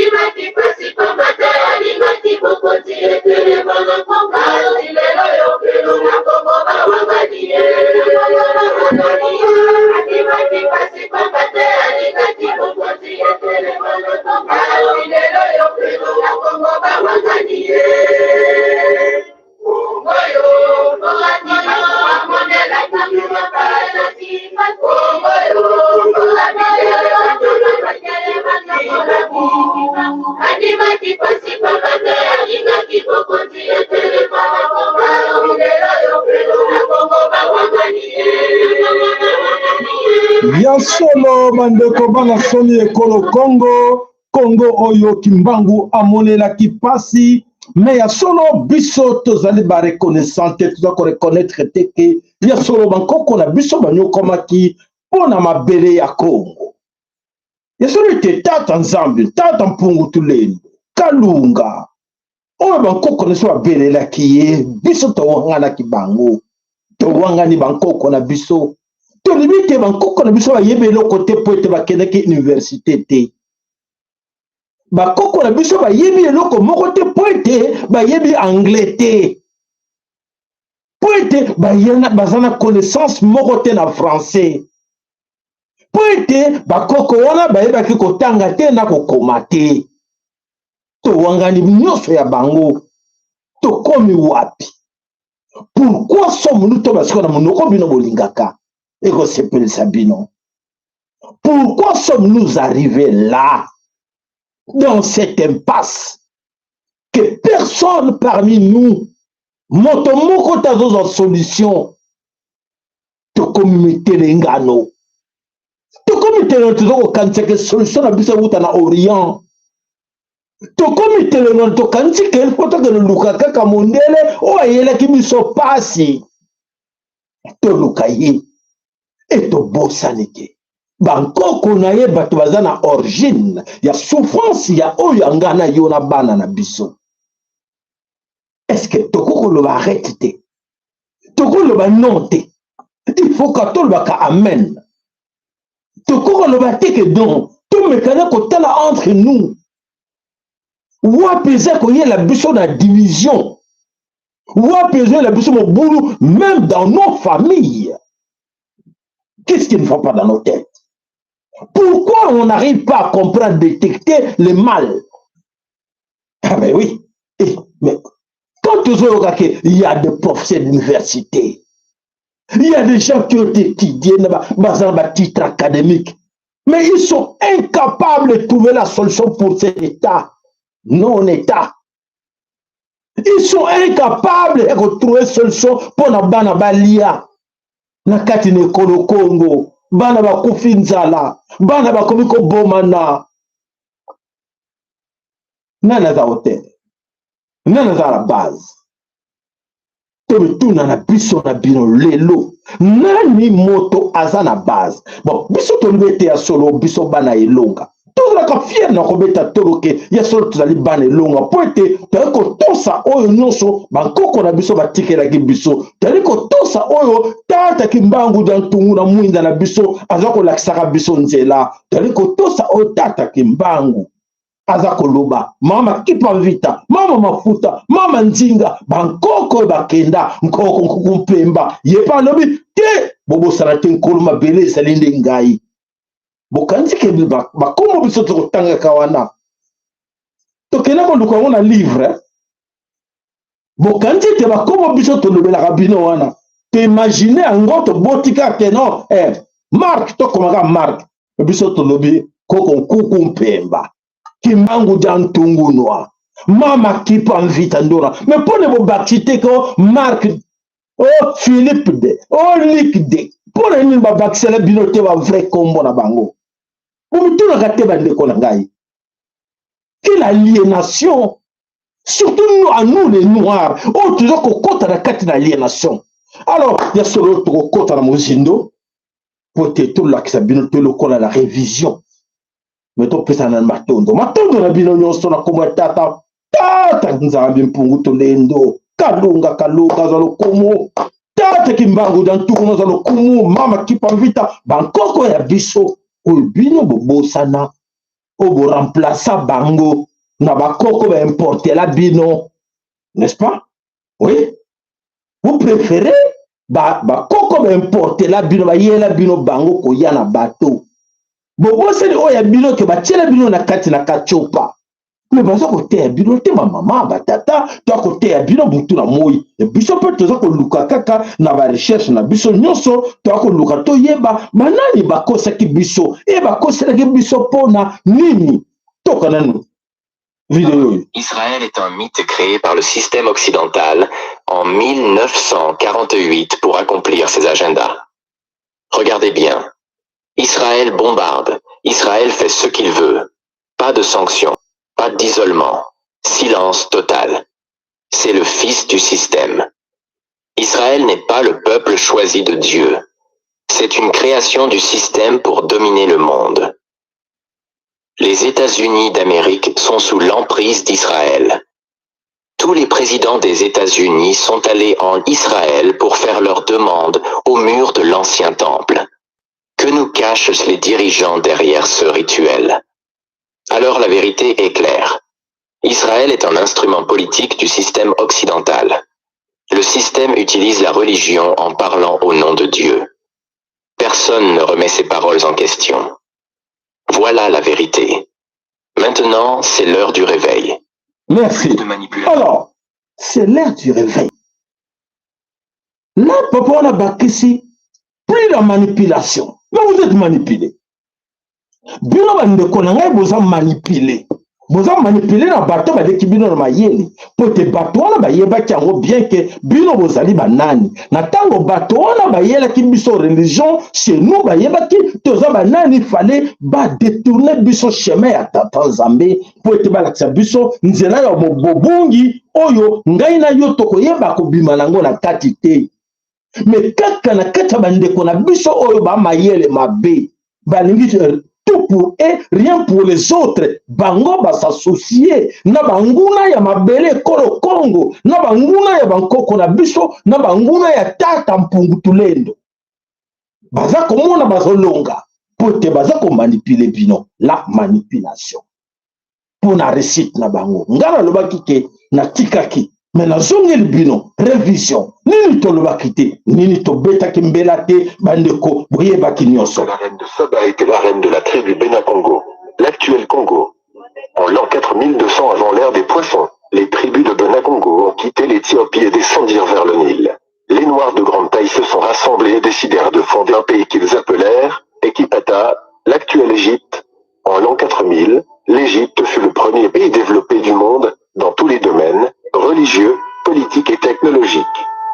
Andimaki pasi pamba te alingaki bokonzi etelema na Kongo. Kasi lelo yo kelo na Kongo bawangani ye. Andimaki pasi pamba te alingaki bokonzi etelema na Kongo. Kasi lelo yo kelo na Kongo bawangani ye. Andimaki pasi pamba te alingaki bokonzi etelema na Kongo. Lelo yo kelo na Kongo bawangani ye. Ya solo bandeko bana soni ekolo Kongo, Kongo oyo Kimbangu amonelaki pasi, me ya solo biso tozali ba reconnaissant te, toza ko reconnaître te ke ya solo bankoko na biso banyokwamaki mpo na mabele ya Kongo. Ya solo ete tata Nzambe, tata Mpungu Tulendo, Kalunga, oyo bankoko na biso babelelaki ye, biso towanganaki bango, towangani bankoko na biso. Tolobi te bankoko na biso bayebi eloko te mpo ete bakendaki universite te. Bakoko na biso bayebi eloko moko te mpo ete bayebi anglais te, mpo ete baza na connaissance moko te na français, mpo ete bakoko wana bayebaki kotanga te na kokoma te. Towangani nyonso ya bango, tokomi wapi? Pourquoi sommes-nous to basiko na monoko bino bolingaka ekosepelisa bino? Pourquoi sommes-nous arrivés là, dans cette impasse, que personne parmi nous, moto moko te azozwa solution? Tokomi mitelengano, tokomi telengano, toza kokanisa ke solution na biso ewuta na Orient. Tokomi telengano, tokanisi ke mpo tokende luka kaka mondele oyo ayelaki biso pasi, toluka ye. E tobosani ke bankoko na ye bato baza na origine ya souffrance ya oyo ya nga na yo na bana na biso. Est-ce que tokoki koloba arrête te? Tokoki koloba non te? Il faut ka tolobaka amen. Tokoki koloba te ke donc tomekana kotala entre nous wapi eza koyela biso na division, wapi ezoyela biso mobulu même dans nos familles. Qu'est-ce qui ne va pas dans nos têtes? Pourquoi on n'arrive pas à comprendre, détecter le mal? Ah ben oui. Eh, mais quand tozoyoka ke il y a des professeurs d'université, il y a des gens qui ont étudié baza na batitre académique, mais ils sont incapables de trouver la solution pour cet état non état. Ils sont incapables de trouver solution pour na bana balia na kati na ekolo Congo. Bana bakufi nzala, bana bakomi kobomana. Nani aza hotel? Nani aza la base? Tomituna na biso na bino lelo, nani moto aza na base? Bon, biso tolobi ete ya solo biso bana elonga tozalaka fier na kobeta tolo ke ya solo tozali bana elonga, mpo ete tozali kotosa oyo nyonso bankoko na biso batikelaki biso, tozali kotosa oyo tata Kimbangu dia Ntungu na mwinda na biso aza kolakisaka biso nzela, tozali kotosa oyo tata Kimbangu aza koloba, mama Kipa Mvita, mama Mafuta, mama Nzinga, bankoko oyo bakenda nkoko nkuku mpemba ye mpe alobi te bobosana te nkolo mabele ezali nde ngai. Bokanisi ke bakombo biso tokotangaka wana tokenda koluka yango na livre? Bokanisi te bakombo biso tolobelaka bino wana toimagine yango tobotika ke non, Mark, tokomaka Mark, biso tolobi koko nkuku mpemba Kimbangu dia Ntungunwa mama Kipa Mvita Ndona. Me mpona bobakisi te ko Mark o Philippe de o Luc de, mpona nini babakisela bino te ba vrai kombo na bango? Bomitunaka te bandeko na ngai? Quelle aliénation, surtout nous, à nous les noirs oyo toza kokota na kati na aliénation. Alors ya solo tokokota na mozindo po te tolakisa bino te lokola na révision, me topesana na matondo, matondo na bino nyonso na kombo ya tata tata Nzambe Mpungu Tolendo Kalunga Kalunga aza lokumu, tata Kimbangu dia Ntungu aza lokumu, mama Kipa Mvita, bankoko ya biso oyo bino bobosana. oyo boremplaça bango na bakoko baimportela bino, n'est-ce pas? Oui, vous préférez bakoko baimportela bino, bayela bino bango koya na bato. Bobosani oyo ya bino ke batiela bino na kati na katiopa. Me baza koteya bino te, bamama, batata, to akoteya bino butu na moi. E biso mpe toza koluka kaka na barecherche na biso nyonso, toya koluka toyeba banani bakosaki biso e bakoselaki biso mpona nini. Toka nanu video oyo. Israël est un mythe créé par le système occidental en 1948 pour accomplir ses agendas. Regardez bien. Israël bombarde. Israël fait ce qu'il veut. Pas de sanctions. Pas d'isolement. Silence total. C'est le fils du système. Israël n'est pas le peuple choisi de Dieu. C'est une création du système pour dominer le monde. Les États-Unis d'Amérique sont sous l'emprise d'Israël. Tous les présidents des États-Unis sont allés en Israël pour faire leur demande au mur de l'ancien temple. Que nous cachent les dirigeants derrière ce rituel? Alors la vérité est claire. Israël est un instrument politique du système occidental. Le système utilise la religion en parlant au nom de Dieu. Personne ne remet ses paroles en question. Voilà la vérité. Maintenant, c'est l'heure du réveil. Merci. De manipulation. Alors, c'est l'heure du réveil. Là, papa, on a bakisi, plus la manipulation. Mais vous êtes manipulé. Bino bandeko na ngai, boza manipulé, boza manipulé na bato baleki bino na mayele, mpo ete bato wana bayebaki yango bien ke bino bozali banani. Na ntango bato wana bayelaki biso religion chez nous, bayebaki toza banani. Fallait badétourner biso chemin ya Tata Nzambe, mpo ete balakisa biso nzela ya bobungi oyo ngai na yo tokoyeba kobima nango na kati te. Me kaka na kati ya bandeko na biso oyo bamayele mabe, balingi tout pour eux, rien pour les autres. Bango bas'associer na banguna ya mabele ekolo Congo, na banguna ya bankoko na biso, na banguna ya Tata Mpungu Tulendo. Baza komona bazolonga mpo te baza komanipuler bino. La manipulation mpo na réussite na bango. Ngai nalobaki ke natikaki, me nazongeli bino révision. Nini tolobaki te? Nini tobetaki mbela te? Bandeko, boyebaki nyonso. La reine de Saba était la reine de la tribu Bena-Congo, l'actuel Congo. En l'an 4200 avant l'ère des poissons, les tribus de Bena-Congo ont quitté l'Éthiopie et descendirent vers le Nil. Les Noirs de grande taille se sont rassemblés et décidèrent de fonder un pays qu'ils appelèrent Ekipata, l'actuelle Égypte. En l'an 4000, l'Égypte fut le premier pays développé du monde, dans tous les domaines, religieux, politiques et technologiques.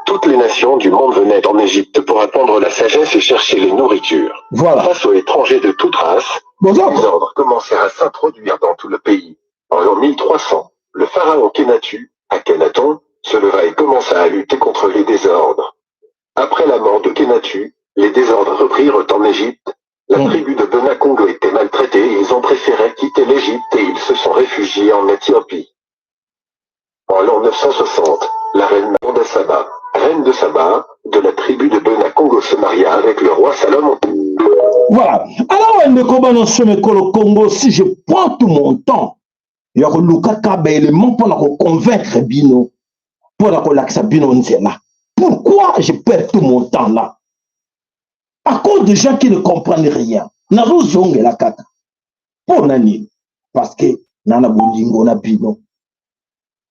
Toutes les nations du monde venaient en Égypte pour apprendre la sagesse et chercher les nourritures. Voilà. Face aux étrangers de toute race, Boza les ordres commencèrent à s'introduire dans tout le pays. En l'an 1300, le pharaon Kenatu, Akhenaton, se leva et commença à lutter contre les désordres. Après la mort de Kenatu, les désordres reprirent en Égypte. La tribu de Bena-Congo était maltraitée et ils ont préféré quitter l'Égypte et ils se sont réfugiés en Éthiopie. En l'an 960, la reine Magonda Saba, reine de Saba, de la tribu de Bena-Congo se maria avec le roi Salomon. Voilà. Alors, bandeko, bana somo ekolo Congo, si je prends tout mon temps ya kolukaka baélément mpona koconvaincre bino, mpona kolakisa bino nzela, pourquoi je perds tout mon temps là? À cause de gens qui ne comprennent rien. Nazozongela kaka mpo na nini? Parce que na na bolingo na bino,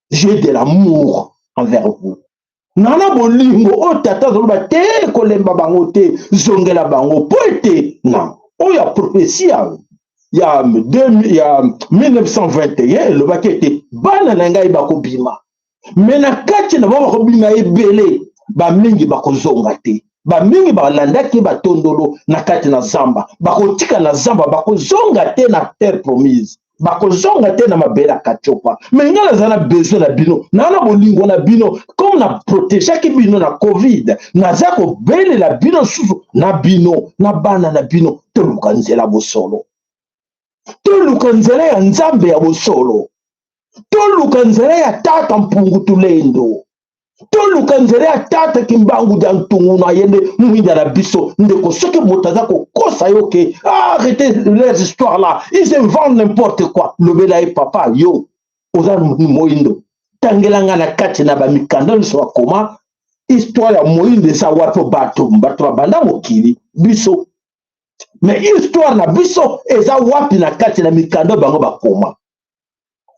j'ai de l'amour envers vous. Na bolingo oyo Tata azoloba te, kolemba bango te, zongela bango, mpo ete na oyo ya prophétie ya 1921 elobaki ete bana na ngai bakobima, me na kati na bango bakobima ebele, bamingi bakozonga te. Bamingi balandaki batondolo na kati na zamba, bakotika na zamba, bakozonga te na terre promise, bakozonga te na mabele ya Katiopa. Me ngai naza na besoin na bino, naa na bolingo na bino. Comme na protégeaki bino na Covid, naza kobelela bino susu, na bino na bana na bino. Toluka nzela bosolo, toluka nzela ya Nzambe ya bosolo, toluka nzela ya Tata Mpungu Tulendo. Toluka nzela ya tata Kimbangu dia Ntungu na ye nde mwinda na biso. Ndeko, soki moto aza kokosa yo ke ah, arrêtez leurs histoires là, ils inventent n'importe quoi, lobela ye papa, yo oza moyindo, tangela nga na kati na bamikanda nyonso bakoma histoire ya moyindo eza wapi? Bato babanda mokili biso, mais histoire na biso eza wapi na kati na mikanda bango bakoma?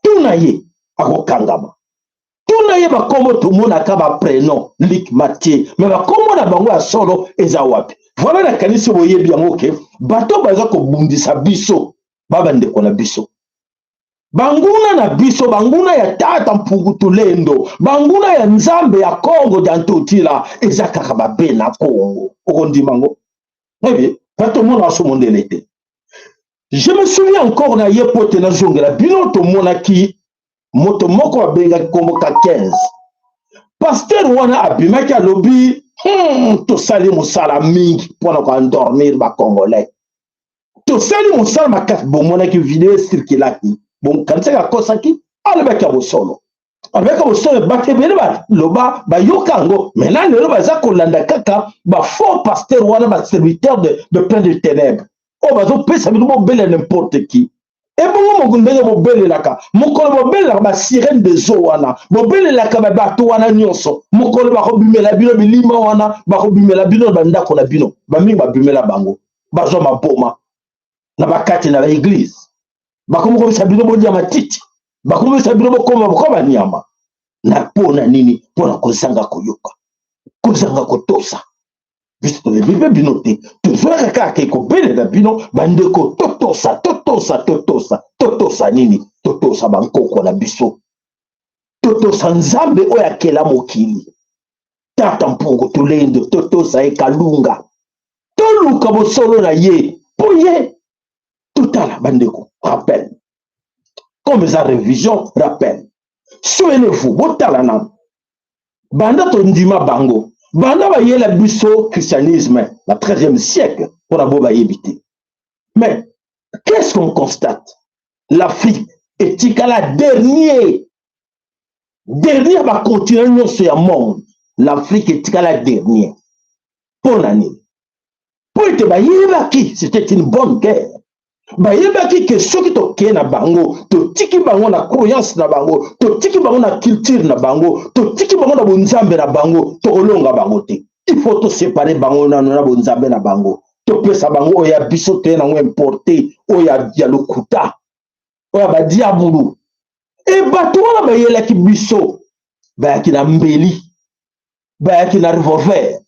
Tuna ye, akokangama. Tuna ye, bakombo tomonaka baprénom Luc, Mathieu, mais bakombo na bango ya solo eza wapi? Voilà, nakanisi boyebi yango ke bato baza kobundisa biso, babandeko na biso, banguna na biso, banguna ya tata Mpungu Tulendo, banguna ya Nzambe ya Kongo dia Ntotila, eza kaka babe na Kongo. Okondima ngo ebi bato mona so mondele te. Je me souviens encore na ye po te nazongela bino, tomonaki moto moko abengaki kombo ka 15 pasteur wana abimaki, alobi tosali mosala mingi mpona koendormir bacongolais, tosali mosala makasi. Bomonaki video ecirculaki, bokanisaki akosaki? Alobaki ya bosolo, alobaki ya bosolo. Bato ebele baloba, bayoka yango. Maintenant lelo baza kolanda kaka bafaux pasteur wana, baserviteur de plein de ténèbres oyo bazopesa bino bobelela n'importe qui. Ebongo moko ndenge bobelelaka, mokolo bobelelaka basirène des eaux wana, bobelelaka babato wana nyonso, mokolo bakobimela bino bilima wana, bakobimela bino na bandako na bino. Bamingi babimela bango, bazwa maboma na bakati na baéglise, bakomi komisa bino bolia matiti, bakomisa bino bokoma bokoma banyama. Na mpona nini? Mpona kozanga koyoka, kozanga kotosa. Biso toyebi mpe bino te, tozwaka kaka ekobelela bino bandeko, totosa, totosa, totosa, totosa nini? Totosa bankoko na biso, totosa Nzambe oyo akela mokili, tata Mpungu Tulendo, totosa ye Kalunga, toluka bosolo na ye mpo ye totala. Bandeko, rappel, comme eza révision, rappel, souvenez-vous, botala nano banda tondima bango, banda bayela biso christianisme na 13e siècle, mpona bo bayebi te. Mais qu'est-ce qu'on constate? L'Afrique etikala dernier, dernier bacontinent nyonso ya monde. L'Afrique etikala dernier mpo na nini? Mpo ete bayebaki, c'était une bonne guerre, bayebaki ke soki tokee na bango, totiki bango na croyance na bango, totiki bango na culture na bango, totiki bango na bonzambe na bango, tokolonga bango te. Il faut toséparer bango nano na bonzambe na bango, topesa bango oyo ya biso toye nango importé, oyo ya lokuta, oyo ya badiabulu. E bato wana bayelaki biso, bayaki na mbeli, bayaki na revolver,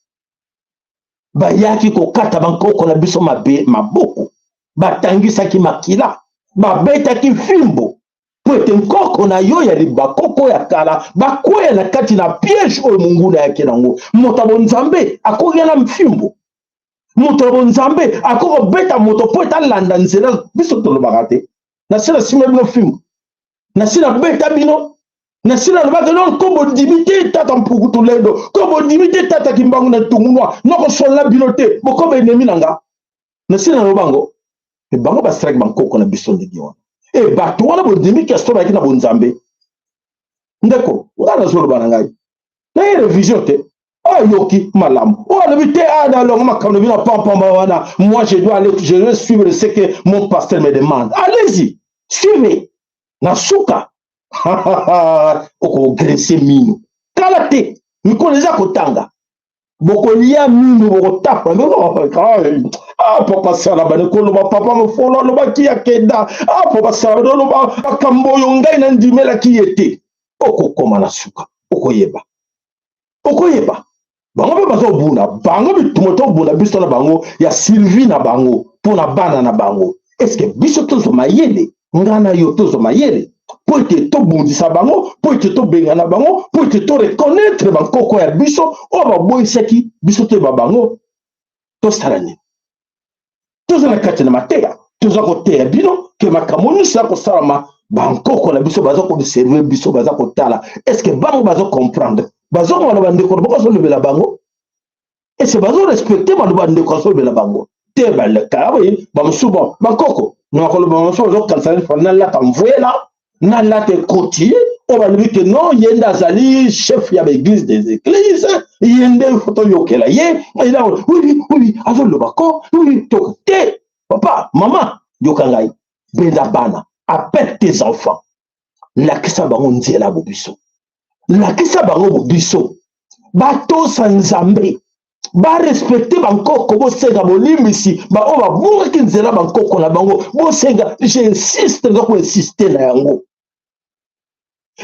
bayaki kokata bankoko na biso mabe maboko, batangisaki makila, babetaki fimbo po ete nkoko na yo ya libakoko ya kala bakweya na kati na piège oyo monguna ayaki nango. Moto ya bonzambe akoki na fimbo, moto ya bonzambe akoki kobeta moto mpo ete alanda nzela. Biso tolobaka te, nasi nasima bino fimbo, nasi nabeta bino, nasi nalobaki no ko bondimi te tata Mpuku Tulendo, ko bondimi te tata Kimbangu na Ntungunwa, nakosolola bino te, bokoma ennemi na nga. Nasi naloba ngo. E bango basalaki bankoko na biso ndenge wana. E bato wana bondimi kesto bayaki na bonzambe. Ndeko, nga nazoloba na ngai naye révision te, oyoki malamu oyo alobi te a nalonga makambo na bino pampamba wana. Moi, je dois aller, je dois suivre ce que mon pasteur me demande. Allez-y, suivez. Na suka okogrincer mino kala te, mikolo eza kotanga, bokolia mino, bokotapa. Ah, papa sala bane koloba, papa mofolo alobaki akenda. Ah, papa sala bane oloba makambo oyo ngai nandimelaki ye te. Okokoma na suka, okoyeba, okoyeba. Bango mpe bazobunda, bango bitumo tobunda biso na bango ya survie na bango mpo na bana na bango. Est-ce biso tozwa mayele? Nga na yo tozwa mayele mpo ete tobundisa bango, mpo ete tobengana bango, mpo ete toreconnaître bankoko ya biso oyo baboyisaki biso toyeba bango. Tosala nini? Toza na kati na mateya, toza koteya bino ke makambo nyonso ya kosalama, bankoko na biso baza koobserver biso, baza kotala. Est-ce bango baza comprendre? Bazokomana bandeko na bango azolobela bango, est-ce bazorespecter maloba ndeko azolobela bango te? Balekaka boye, bamosusu bon bankoko na bakoloba, bamosusu bazokanisa nalata mvwela, nalata ekoti. Oyo balobi ke non, ye nde azali chef ya baeglise des églises, ye nde fo toyokela ye. Oui, oui, azoloba ko oui to te. Papa, mama, yoka ngai, benda bana, appelle tes enfants, lakisa bango nzela bobiso, lakisa bango bobiso, batosa Nzambe, barespecte bankoko, bosenga bolimbisi baoyo babungaki nzela bankoko na bango, bosenga. J'insiste, naza koinsiste na yango,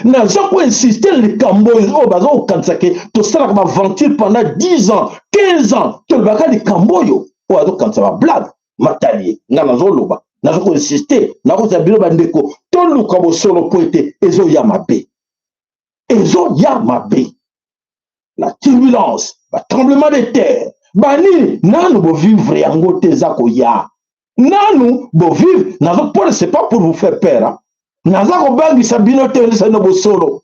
naza koinsiste likambo oyo. Oyo baza kokanisa ke tosalaka baaventure pendant 10 ans, 15 ans, tolobaka likambo oyo, oyo azokanisa bablague matali ye. Nga nazoloba, naza koinsiste, nakozala bino bandeko, toluka bosolo mpo ete ezoya mabe, ezoya mabe, la turbulence, batremblement de terre, banini. Nanu bovivre yango te, eza koya. Nanu bovivre nazo mpona, c'est pas pour vous faire peur, hein? Naza kobangisa bino te, elisa bino bosolo,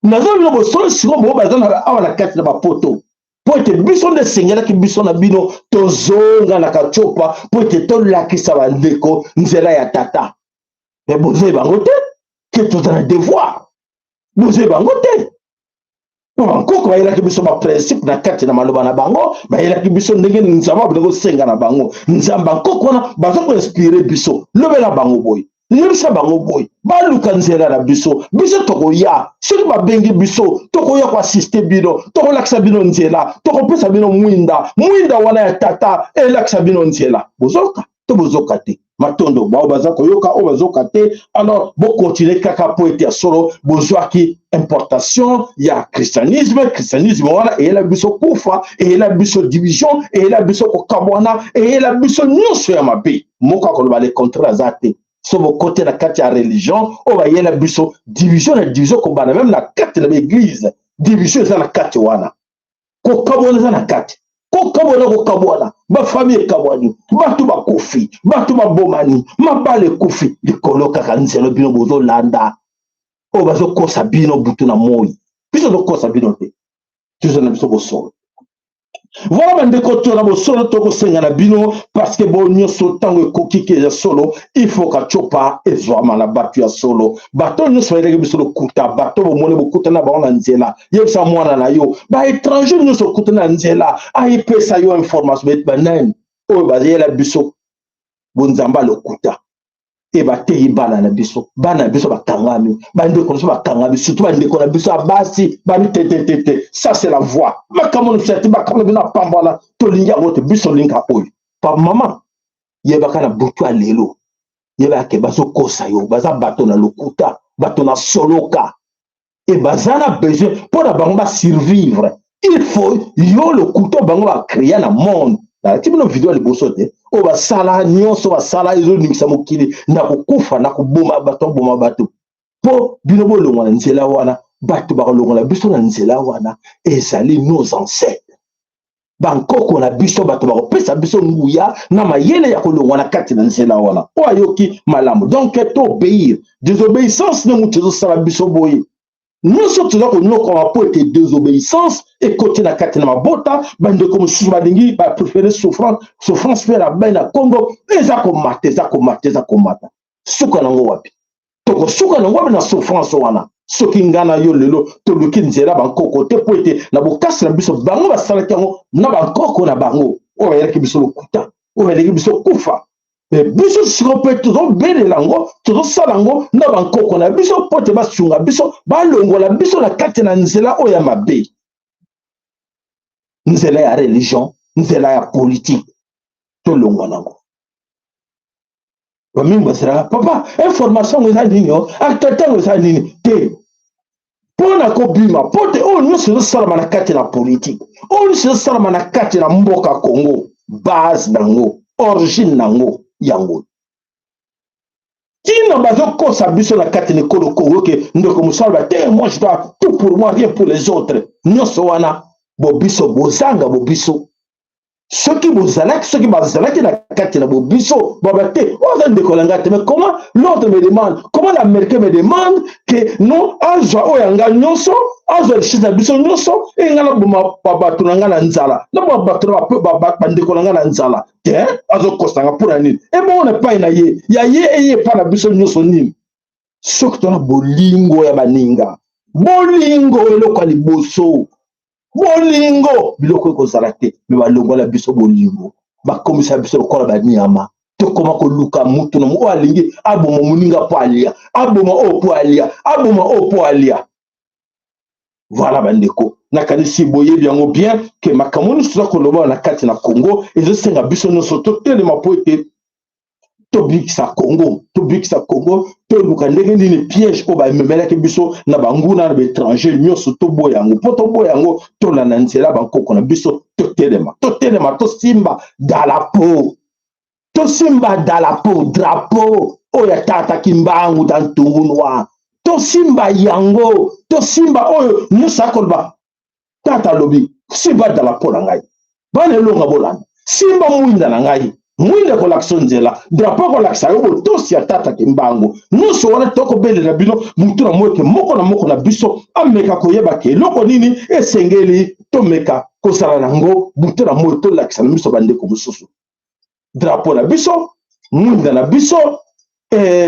naza bino bosolo. Sikoyo bo baza awa na kati na bapoto, mpo ete biso nde esengelaki biso na bino tozonga na Katiopa mpo ete tolakisa bandeko nzela ya tata. Me bozoyeba yango te ke toza na devoir, bozoyeba yango te. Mpo bankoko bayelaki biso baprincipe na kati na maloba na bango, bayelaki biso ndenge Nzambe abandi kosenga na bango. Nzambe, bankoko wana baza koinspire biso: lobela bango boye, yebisa bango boye, baluka nzela na biso. Biso tokoya soki babengi biso, tokoya koasiste bino, tokolakisa bino nzela, tokopesa bino mwinda, mwinda wana ya tata elakisa bino nzela. Bozoka to bozoka te? Matondo bao baza koyoka, oyo bazoka te, alors bokontinue kaka mpo ete ya solo bozwaki importation ya christianisme. Christianisme wana eyela biso kufa, eyela biso division, eyela biso kokabwana, eyela biso nyonso ya mabe. Moko akoloba le contraire aza te. So bokote na kati ya religion oyo bayela biso division na division, kobanda meme na kati na baeglise, division eza na kati wana, kokabwana eza na kati, kokabwana, kokabwana, bafamille ekabwani, bato bakufi, bato babomani, mabala ekufi, likolo kaka nzelo bino bozolanda oyo bazokosa bino butu na moi. Biso tokosa bino te, toza na biso bosolo. Voilà bandeko, to na bosolo, tokosenga na bino parce que bo nyonso ntango ekoki ke ya solo, il faut Katiopa ezwama na bato ya solo. Bato nyonso bayelaki biso lokuta, bato bomoni bokuta na bango na nzela, yebisa mwana na yo, baétranger nyonso okuta na nzela, ayepesa yo information banani oyo bayela biso bonzambe lokuta e bateyi bana na biso. Bana na biso bakangami, bandeko na biso bakangami, surtout bandeko na biso ya basi babi te te te te, ça c'est la voix. Makambo na biso te, makambo na bino apambwana, tolingi yango te. Biso olinga oyo. Pa mama, yebaka na butu ya lelo, yebaka ke bazokosa yo, baza bato na lokuta, bato na soloka e baza na besoin mpo na bango basurvivre. Il faut yo lokuta bango bacrea na monde. Nalaki bino video ya liboso te, oyo basala nyonso, basala ezoningisa mokili na kokufa, na koboma bato, boma bato mpo bino bolongwa na nzela wana. Bato bakolongola biso na nzela wana ezali nos ancêtres, bankoko na biso, bato bakopesa biso nguya na mayele ya kolongwa na kati na nzela wana. Oyo ayoki malamu. Donc toobéir, désobéissance nde moto ezosala biso boye nyonso toza konyokwama, mpo ete désobéissance ekoti na kati na mabota. Bandeko mosusu balingi bapréféré souffrance, souffrance mpe na bai na Congo eza komata, eza komata, eza komata. Suka nango wapi? Tokosuka nango wapi na souffrance wana soki nga na yo lelo toluki nzela bankoko te? Mpo ete na bokasi na biso, bango basalaki yango na bankoko na bango oyo bayelaki biso lokuta, oyo bayelaki biso kufa. Me biso sikoyo mpe tozobelela yango, tozosala yango na bankoko na biso mpo te basunga biso, balongola biso na kati na nzela oyo ya mabe, nzela ya religion, nzela ya politike, tolongwa nango. Bamingi bazelaka: papa, information yango eza nini? O actualité yango eza nini? Te, mpo na kobima, mpo te oyo nyonso ezosalama na kati na politike, oyo nyonso ezosalama na kati na mboka Congo, base nango, origine nango, yango ntina bazokosa biso na kati na ekolo Congo ke ndeko mosala bate: moi je dois tout pour moi, rien pour les autres. Nyonso wana bobiso bozanga bobiso. Soki bozalaki, soki bazalaki na kati na bobiso, baba te, oyo aza ndeko na ngai te. Mais comment l'autre me demande, comment l'Américain me demande que non, azwa oyo ya ngai nyonso, azwa richesse na biso nyonso, e ngai naboma bato na ngai na nzala, naboma bato na bandeko na ngai na nzala te? Azokosa nga mpo na nini? Ebongo na epai na ye, ya ye eye epai na biso nyonso nini? Soki tona bolingo ya baninga, bolingo eloko ya liboso, bolingo biloko ekozala te. Me balongola biso bolingo, bakomisa biso lokola banyama. Tokoma koluka mutu na oyo alingi aboma moninga mpo alia, aboma oyo mpo alia, aboma oyo mpo alia. Voilà bandeko, nakanisi boyebi yango bien ke makambo nyonso toza koloba na kati na Congo ezosenga biso nyonso totelema mpo ete tobikisa Congo, tobikisa Congo, toluka ndenge nini piège oyo bamemelaki biso na banguna na baétranger nyonso, toboya yango. Mpo toboya yango, tolanda nzela bankoko na biso, totelema, totelema, tosimba dalapo, tosimba dalapo, drapeau oyo ya tata Kimbangu ta ntungu noir, tosimba yango, tosimba oyo nyonso akoloba. Tata alobi simba dalapo na ngai, bana elonga bolanda, simba mwinda na ngai, mwinda ekolakisa nzela, drapeau ekolakisa yo botosi ya tata Kimbangu. Nyonso wana tokobelela bino mutu na moke, moko na moko na biso ameka koyeba ke eloko nini esengeli tomeka kozala nango butu na moi, tolakisa na biso bandeko mosusu drapeau na biso, mwinda na biso,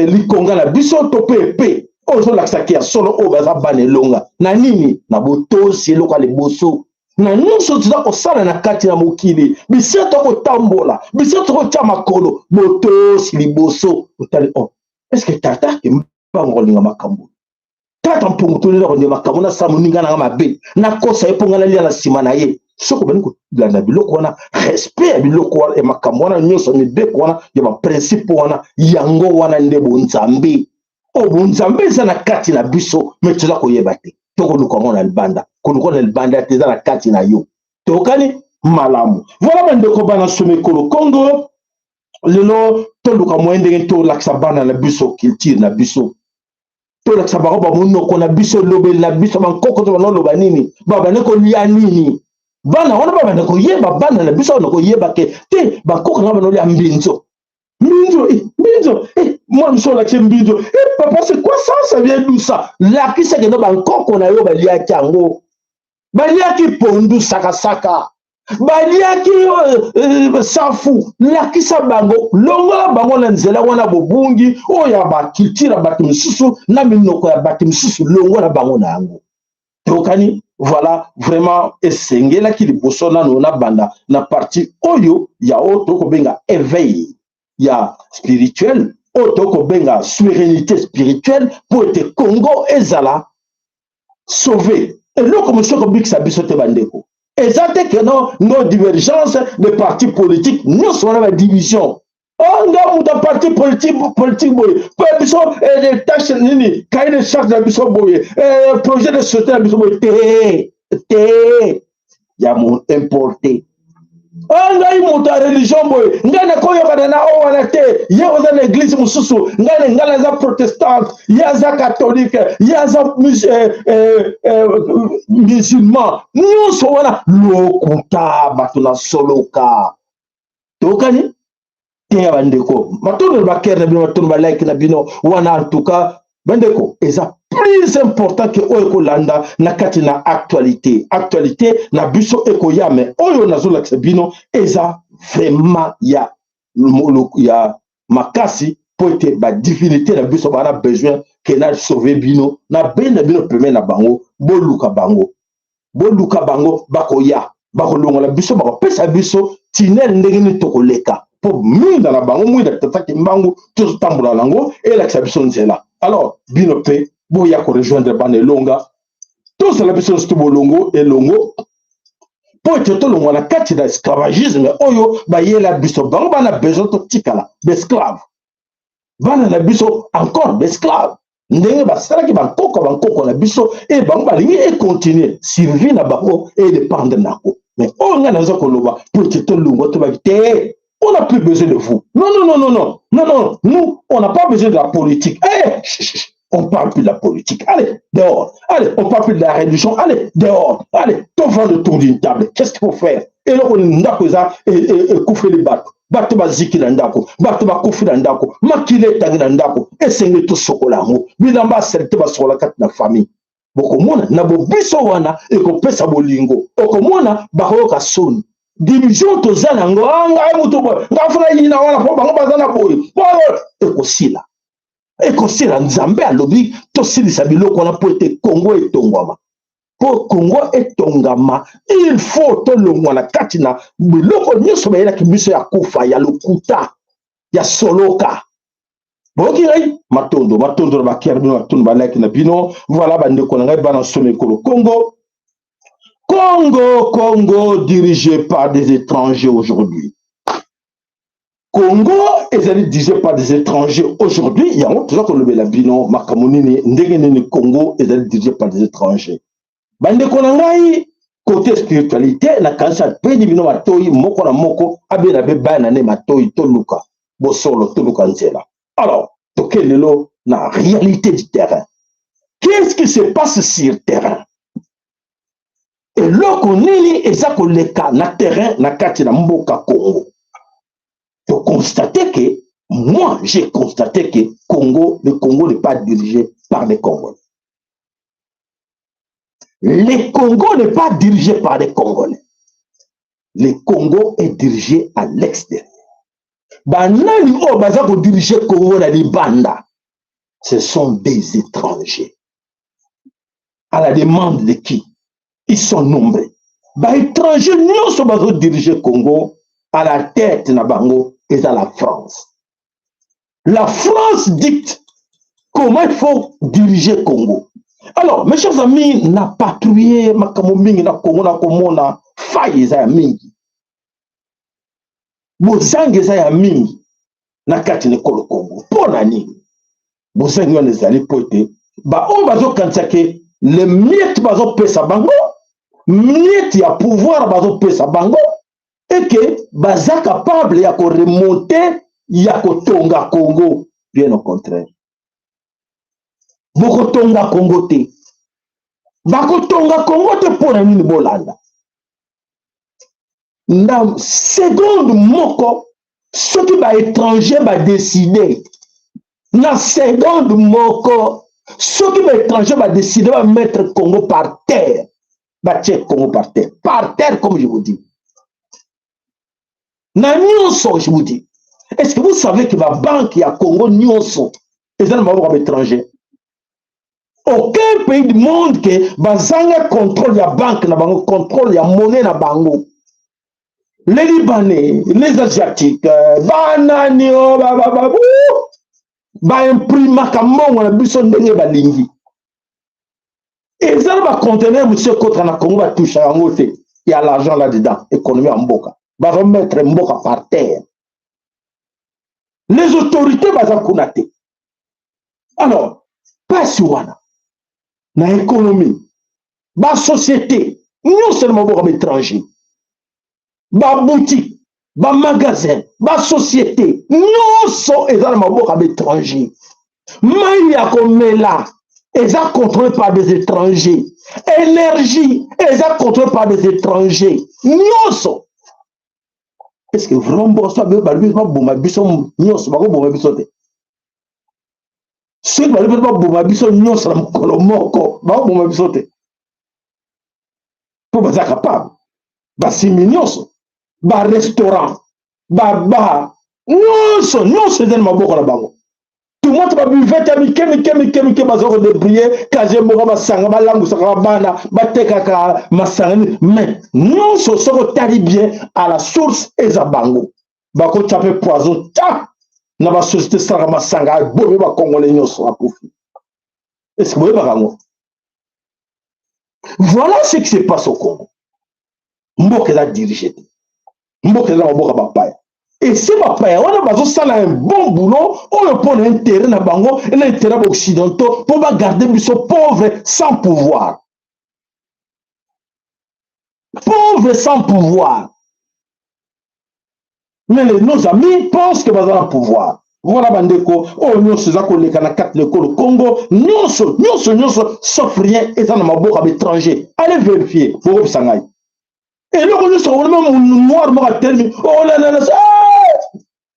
likonga na biso, to mpe epe oyo ozolakisaki ya solo oyo baza bana elonga na nini, na botosi eloko ya liboso na nyonso toza kosala na kati na mokili. Biso tokotambola, biso tokotya makolo, botosi liboso. Otali o oh, eske tata Kimbangu kolinga makambo, tata Mpungu tolela kondima makambo, nasala moninga nanga mabe, nakosa ye mpo ngai nalia na nsima na ye. Soki obandi kolanda biloko wana, respect ya biloko wana, ya makambo wana nyonso, ya mibeko wana, ya baprincipe wana, yango wana nde bonzambe. Oyo bonzambe eza na kati na biso, me toza koyeba te. Tokoluka yango na libanda, koluka na libanda te, eza na kati na yo. Tokani malamu. Voilà bandeko bana somekolo Congo, lelo toluka moyen ndenge tolakisa bana na biso culture na biso, tolakisa bango bamonoko na biso, elobeli na biso, bankoko to banoloba nini, babandi kolia nini. Bana wana babanda koyeba, bana na biso bana koyeba ke te bankoko na banolia mbinzo, mbinzo, eh, mbinzo, eh, mwana mosusu olakisi mbinzo, eh, papa, c'est quoi ça, ça vient d'où ça? Lakisa kendo bankoko na yo baliaki yango, baliaki pondu sakasaka, baliaki safu. Lakisa bango, longola bango na nzela wana bobungi oyo ya bakulture ya bato mosusu na minoko ya bato mosusu, longola bango na yango. Tokani. Voilà, vraiment esengelaki liboso nano na banda na partie oyo ya oyo tokobenga éveil ya spirituel, oyo tokobenga souveraineté spirituelle, mpo ete Congo ezala sauvé. Eloko mosusu ekobikisa biso te bandeko eza te ke no no divergence de parti politique nyonso wana, badivision, oh, nga moto ya parti politique boye, mpo biso tache nini, cahier de charge na biso boye, projet de société na biso boye, te te, ya mo importé. Oh, ngai moto ya religion boye, ngai nakoyokana na oyo wana te, ye oza na église mosusu, ngai naza protestante, ye aza catholique, ye aza musulman. Nyonso wana lokuta, bato na soloka. Tokani te ya bandeko, matondo na bakere na bino, matondo balike na bino wana. En tout cas bandeko, eza plus important ke oyo ekolanda na kati na actualité. Actualité na biso ekoya, me oyo nazolakisa bino eza vraiment ya makasi, mpo ete badivinité na biso bana besoin ke na sauve bino, nabenda bino pembeni na bango. Boluka bango, boluka bango, bakoya, bakolongola biso, bakopesa biso tunnel ndenge nini tokoleka, mpo mwinda na bango, mwinda tata Kimbangu tozotambola nango, elakisa biso nzela. Alors bino mpe boya korejoindre bana elonga, tozala biso nyonso to bolongo elongo, mpo ete tolongwa na kati na esclavagisme oyo bayela biso. Bango bana besoin totikala baesclave, bana na biso encore baesclave, ndenge basalaki bankoko bankoko na biso, e bango balingi econtinue, survie na bango edépendre nango. Mais oyo ngai naza koloba, mpo ete tolongwa, tobaki te, on n'a plus besoin de vous. Non, non, non, non, non, non, non, nous, on n'a pas besoin de la politique. Eh, chut, chut, on parle plus de la politique. Allez, dehors. Allez, on parle plus de la religion. Allez, dehors. Allez, on autour d'une table. Qu'est-ce qu'il faut faire? Eloko ndako eza ekufeli bato, bato baziki na ndako, bato bakufi na ndako, makila etangi na ndako, esengeli tosokola yango. Bilamba asali te, basokola kati na famille. Bokomona na bobiso wana ekopesa bolingo, okomona bakoyoka soni. Division toza nango, ah, ngai moto boye, ngai funa yina wana mpo bango baza na boye, ekosila. Ekosila. Nzambe alobi tosilisa biloko wana mpo ete Kongo etongwama. Mpo Kongo etongama, il faut tolongwa na kati na biloko nyonso bayelaki biso ya kufa, ya lokuta, ya soloka. Boyoki ngai? Matondo, matondo na bakiare bino, matondo balaki na bino. Voilà, bandeko na ngai, bana nsolo ekolo Congo. Congo, Congo dirigé par des étrangers aujourd'hui. Congo ezali dirigé par des étrangers aujourd'hui. Yango toza kolobela bino makambo nini, ndenge nini Congo ezali dirigé par des étrangers. Bandeko na ngai, côté spiritualité, nakanisi apeni bino matoi moko na moko, abela be bana ne matoi. Toluka bosolo, toluka nzela. Alors toke lelo na réalité du terrain. Qu'est-ce qui se passe sur terrain? Eloko nini eza koleka na terrain na kati na mboka Congo? Toconstate que, moi j'ai constaté que Congo, le Congo n'est pas dirigé par des Congolais. Le Congo n'est pas dirigé par des Congolais. Le Congo est dirigé à l'extérieur. Banani oyo baza kodirige Congo na libanda? Ce sont des étrangers. À la demande de qui? Ils sont nombreux. Baétranger nyonso bazodirige Congo, à la tête na bango eza la France. La France dicte comment il faut diriger Congo. Alors, mes chers amis, na patrouille makambo mingi na Congo, na komona faille eza ya mingi, bozangi eza ya mingi na kati na ekolo Congo. Mpo na nini bozangi wana ezali? Mpo ete baoyo bazokanisa ke le miette bazopesa bango, miette ya pouvoir bazopesa bango, eke baza capable ya koremonter, ya kotonga Congo. Bien au contraire, bokotonga Congo te, bakotonga Congo te. Mpo na nini? Bolanda, na seconde moko, soki baétranger badécider, na seconde moko, soki baétranger badécider bamettre Congo par terre, batie Congo par terre, par terre, comme je vous dis, na nyonso. Je vous dis, est-ce que vous savez que babanque ya Congo nyonso eza na maboko ya baétranger? Aucun pays du monde ke bazanga contrôle ya banque na bango, contrôle ya monnaie na bango. Les Libanais, les Asiatiques, banani o baimprimaka mbongo na biso ndenge balingi. Eza na baconteneur mosusu ekotaka na Congo, batouchaka yango te. Ya l'argent là dedans, économie ya mboka, bazomettre mboka par terre. Les autorités baza kuna te. Alors mpasi wana na économie, basociété nyonso na maboko ya baétranger, baboutique, bamagasin, basociété nyonso eza na maboko ya baétranger. Mai ya komela eza contrôlé par des étrangers, énergie eza contrôlé par des étrangers, nyonso. Est ce que vraiment mboka so balobi baboma biso nyonso, bakoboma biso te? Soki balobi baboma biso nyonso na mokolo moko, bakoboma biso te? Mpo baza capable, basimbi nyonso, barestaurant, babar, nyonso nyonso eza na maboko na bango. Tumwa to babuvette ya mike mike mike mike, baza kodébrouiller casier moko, masanga balangusaka bana, batekaka masanga, mais nyonso soki otali bien, à la source eza bango. Bakotya mpe poison ta na basociété esalaka masanga, abomi bakongole nyonso, akufi. Est ce que boyebaka yango? Voilà ce qui se passe au Congo. Mboka eza dirigé te, mboka eza na maboko ya bapaya. Ese bapaya wana bazosala un bon boulot oyo mpo na intérêt na bango, na intérêt ya baoccidentaux, mpo bagarde biso pauvre sans pouvoir, pauvre sans pouvoir. Mais nos amis pensent que baza na pouvoir. Voilà, bandeko, oyo nyonso eza koleka na kati na ekolo Congo, nyonso nyonso nyonso sauf rien eza na maboko ya baétranger. Allez vérifier, bokobisa ngai. Eloko nyonso okolema, noir moko atelemi, olalala,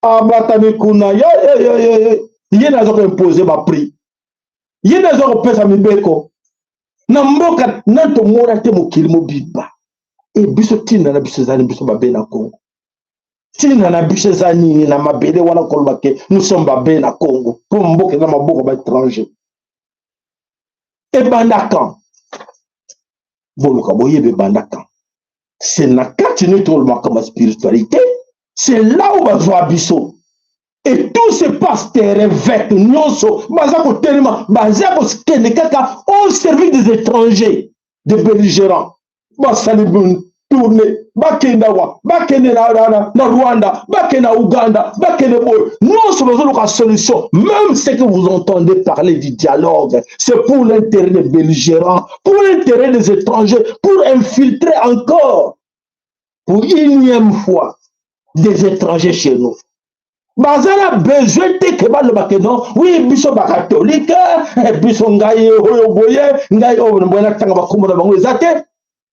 abatami kuna, ye nde aza koimpose baprix, ye nde aza kopesa mibeko na mboka. Nani tomona te mokili mobimba. E biso, ntina na biso ezali biso babe na Congo. Ntina na biso eza nini na mabele wana koloba ke nous sommes babe na Congo mpo mboka eza maboko baétranger? Ebanda quand? Boluka boyeba ebanda quand. C'est na kati nini toloba makambo ya spiritualité, c'est là où bazwa biso. Et tous ces pasteurs, évêques nyonso baza kotelema, baza kokende kaka au service des étrangers, des belligérants. Basali tournée, bakende awa, bakende na Rwanda, bakende na Uganda, bakende boye, nyonso bazoluka solution. Même ce que vous entendez parler du dialogue, c'est pour l'intérêt des belligérants, pour l'intérêt des étrangers, pour infiltrer encore pour énième fois des étrangers chez nous. Baza na besoin te ke baloba ke non, oui, biso bacatholique, biso, ngai oyo boye, ngai oyo boye, natanga bakombo na bango eza te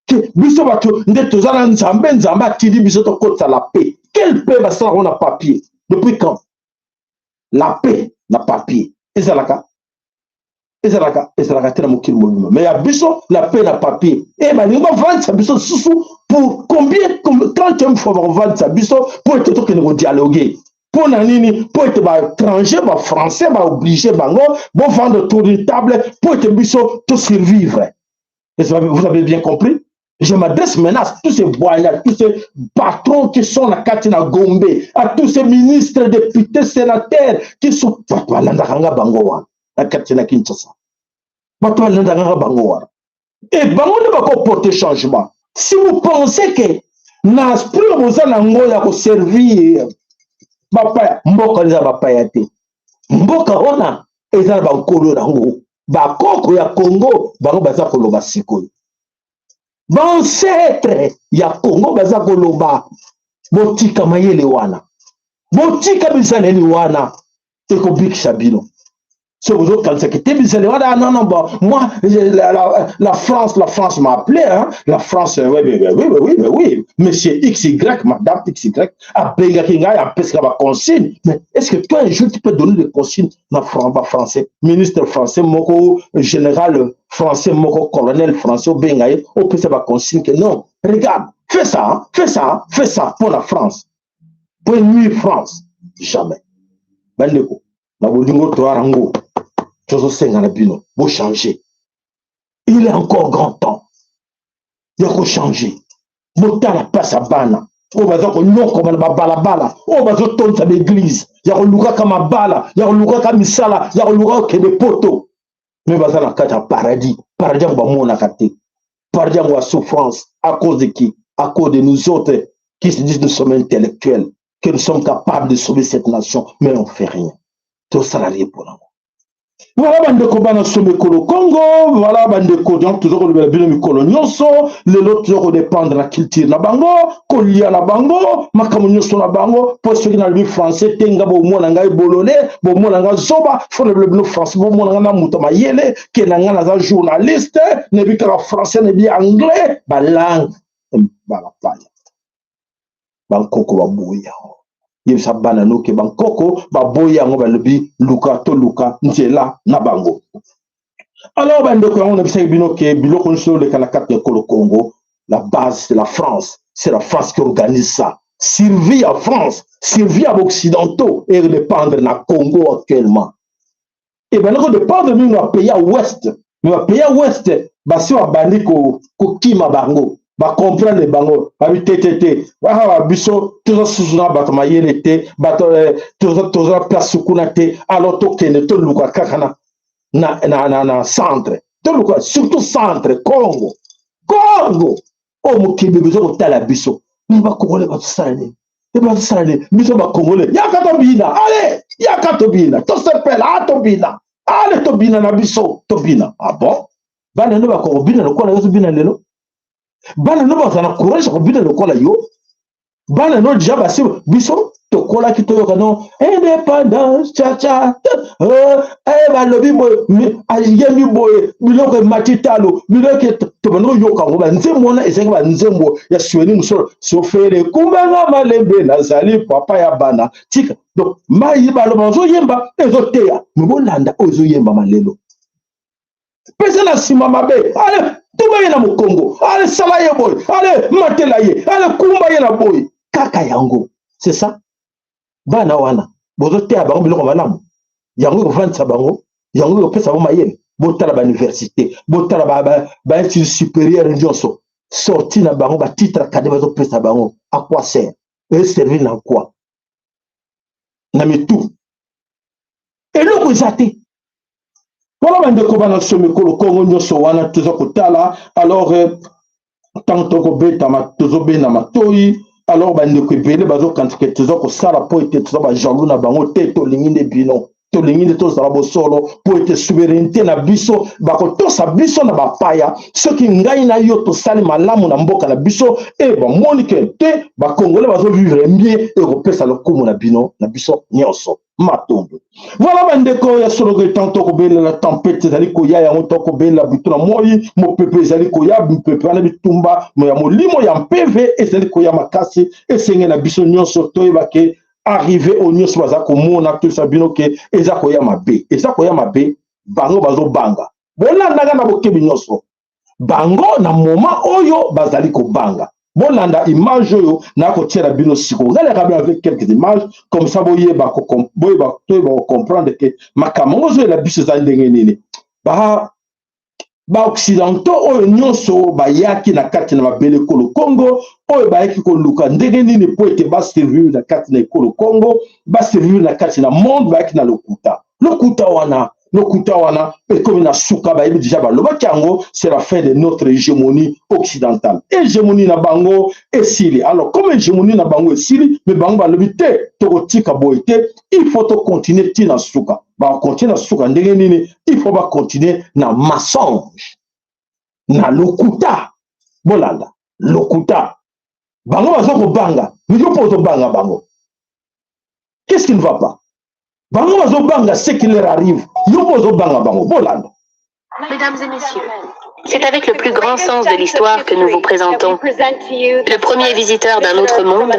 ke biso bato nde toza na Nzambe, Nzambe atindi biso tokotisa la paix. Quelle paix? Basalaka na papier depuis quand? La paix na papier ezalaka? Ezalaka te na mokili mobimba. Mais ya biso, la paix na papier, e balingi bavandisa biso lisusu pour combien, quantième fois bakovandisa biso mpo ete tokende kodialogue? Mpo na nini? Mpo ete baétranger, bafrançais baoblige bango bovanda autour d'une table mpo ete biso tosurvivre. Vous avez bien compris? Je m'adresse maintenant à tous ces voyants, tous ces patrons qui sont na kati na Gombe, à tous ces ministres, députés, sénateurs qui sont, bato balandaka nga, bango wana na kati na Kinshasa, bato balandaka nga, bango wana. E bango nde bakoporte changement. Si vous pensez que na esprit oyo boza nango ya koservir bapaya, mboka eza bapaya te. Mboka wana eza na bankolo nango, bakoko ya Congo. Bango baza koloba sikoyo, baancêtre ya Congo baza koloba: botika mayele wana, botika bizaleli wana, ekobikisa bino. So bozokanisaki te bizaleli wana. Non, non, bon, moi, la France, la France m'a appelé, hein, la France, oui, oui, oui, oui, oui, oui, oui, monsieur XY, madame XY abengaki ngai, apesaka baconsigne. Mais est ce que toi, un jour, tu peux donner des consignes na français, ministre français moko, général français moko, colonel français, obenga ye, opesa baconsigne que non, regarde, fais ça, fais ça, fais ça pour la France, pour nuire France? Jamais. Bandeko na bolingo, toya yango, tozosenga na bino bochange. Il est encore grand temps ya kochange. Botala mpasi ya bana oyo baza konyokoma na babalabala, oyo bazotondisa baeglise ya kolukaka mabala, ya kolukaka misala, ya kolukaka kokende poto, mais baza na kati ya paradis. Paradis yango bamonaka te, paradis yango ya souffrance. À cause de qui? À cause de nous autres qui se disent nous sommes intellectuels, que nous sommes capables de sauver cette nation, mais on fait rien. Tosala rien mpo nango. Voilà, bandeko bana sombe ekolo Congo. Voilà, bandeko, donc toza kolobela bino mikolo nyonso. Lelo toza kodépendre na culture na bango, kolia na bango, makambo nyonso na bango. Mpo soki nalobi français te, nga bomona ngai bolole, bomona ngai zoba. Fo nalobi bino français, bomona ngai na moto mayele, ke na ngai naza journaliste, nayebi kaka français, nayebi anglais, balangue balapaya. Bankoko baboyi yango. Yebisa bana noke bankoko baboyi yango, balobi luka toluka nzela na bango. Alors bandeko, yango nabisaki bino ke biloko nyonso oleka na kati ya ekolo Congo, la base, c'est la France. C'est la France qui organise ça. Survie ya France, survie ya baoccidentaux edépendre na Congo actuellement. Ebandi kodépendre mingi na bapays ya ouest, mais bapays ya ouest basi babandi kokima bango, bacomprendre bango, babi te te te, awa biso toza susu na bato mayele te, bato toza place kuna te. Alors tokende toluka kaka na centre, toluka surtout centre Congo. Congo oyo mokili bizo kotala biso, mais bakongole bazosala nini? Bazosala nini? Biso bakongole, yaka tobina, ale yaka tobina, tosepela, a tobina, ale tobina na biso, tobina. Ah bon, bana no bakokobina lokola yo tobina lelo? Bana no bazala na courage ya kobina lokola yo? Bana no deja basi. Biso tokolaki toyoka no indépendance chacha, balobi boye, ayembi boye, biloko emati talo, biloko tobandi koyoka yango. Banzembo wana ezalaki banzembo ya sueni mosolo sofele kumbanga malembe, nazali papa ya bana tika. Donc mai baloba bazoyemba ezoteya, mais bolanda oyo ezoyembama lelo. Pesa na nsima mabe, ale tuba ye na mokongo, ale sala ye boye, ale matela ye, ale kumba ye na boye, kaka yango. C'est ça. Bana wana bozoteya bango biloko malamu, yango ekofandisa bango, yango ekopesa bango mayele. Botala bauniversité, botala bainstitut supérieur nyonso, sorti na bango, batitre académique bazopesa bango, à quoi sert? Eservir na quoi? Na mitu eloko eza te. Wana bandeko bana biso, mikolo Kongo nyonso wana toza kotala. Alors ntango tokobetama, tozobenda matoi. Alors bandeko ebele bazokanisa ke toza kosala mpo ete toza bajaloux na bango te. Tolingi nde bino, tolingi nde tozala bosolo, mpo ete souveraineté na biso bakotosa biso na bapaya. Soki ngai na yo tosali malamu na mboka na biso, e bamoni ke te bakongole bazovivre bien, ekopesa lokumu na bino na biso nyonso. Matondo. Voilà bandeko ya soloko, etan tokobelela tempête ezali koya, yango tokobelela butu na moi. Mopepe ezali koya, mopepe wana bitumba ya molimo ya mpeve ezali koya makasi. Esenge na biso nyonso toyeba ke arrivé oyo nyonso baza komona, toyebisa bino ke eza koya mabe, eza koya mabe. Bango bazobanga, bolandaka na bokebi nyonso. Bango na moment oyo bazali kobanga. Bolanda image oyo nakotiela bino sikoyo. Ngalaka bino avec quelques images comme ça, boyeba, boyeba, toyeba kocomprendre ke makambo yango ozoyela biso eza ndenge nini. Ba baoccidentaux oyo nyonso bayaki na kati na mabele ekolo Congo, oyo bayaki koluka ndenge nini mpo ete basurvivre na kati na ekolo Congo, basurvivre na kati na monde, bayaki na lokuta. Lokuta wana, lokuta wana ekomi na suka. Bayebi déjà, balobaki yango, c'est la fin de notre hégémonie occidentale. Hégémonie na bango esili. Alors comme hégémonie na bango esili, mais bango balobi te, tokotika boye te, il faut tocontinue ntina suka. Bakontinue na suka ndenge nini? Il faut bakontinue na mensonge, na lokuta. Bolanda lokuta. Bango baza kobanga, mais yo mpo ozobanga bango, qu'est-ce qui ne va pas? Bango bazobanga ce qui leur arrive, yo mpo ozobanga bango. Bolanda. Mesdames et messieurs, c'est avec le plus grand sens de l'histoire que nous vous présentons le premier visiteur d'un autre monde.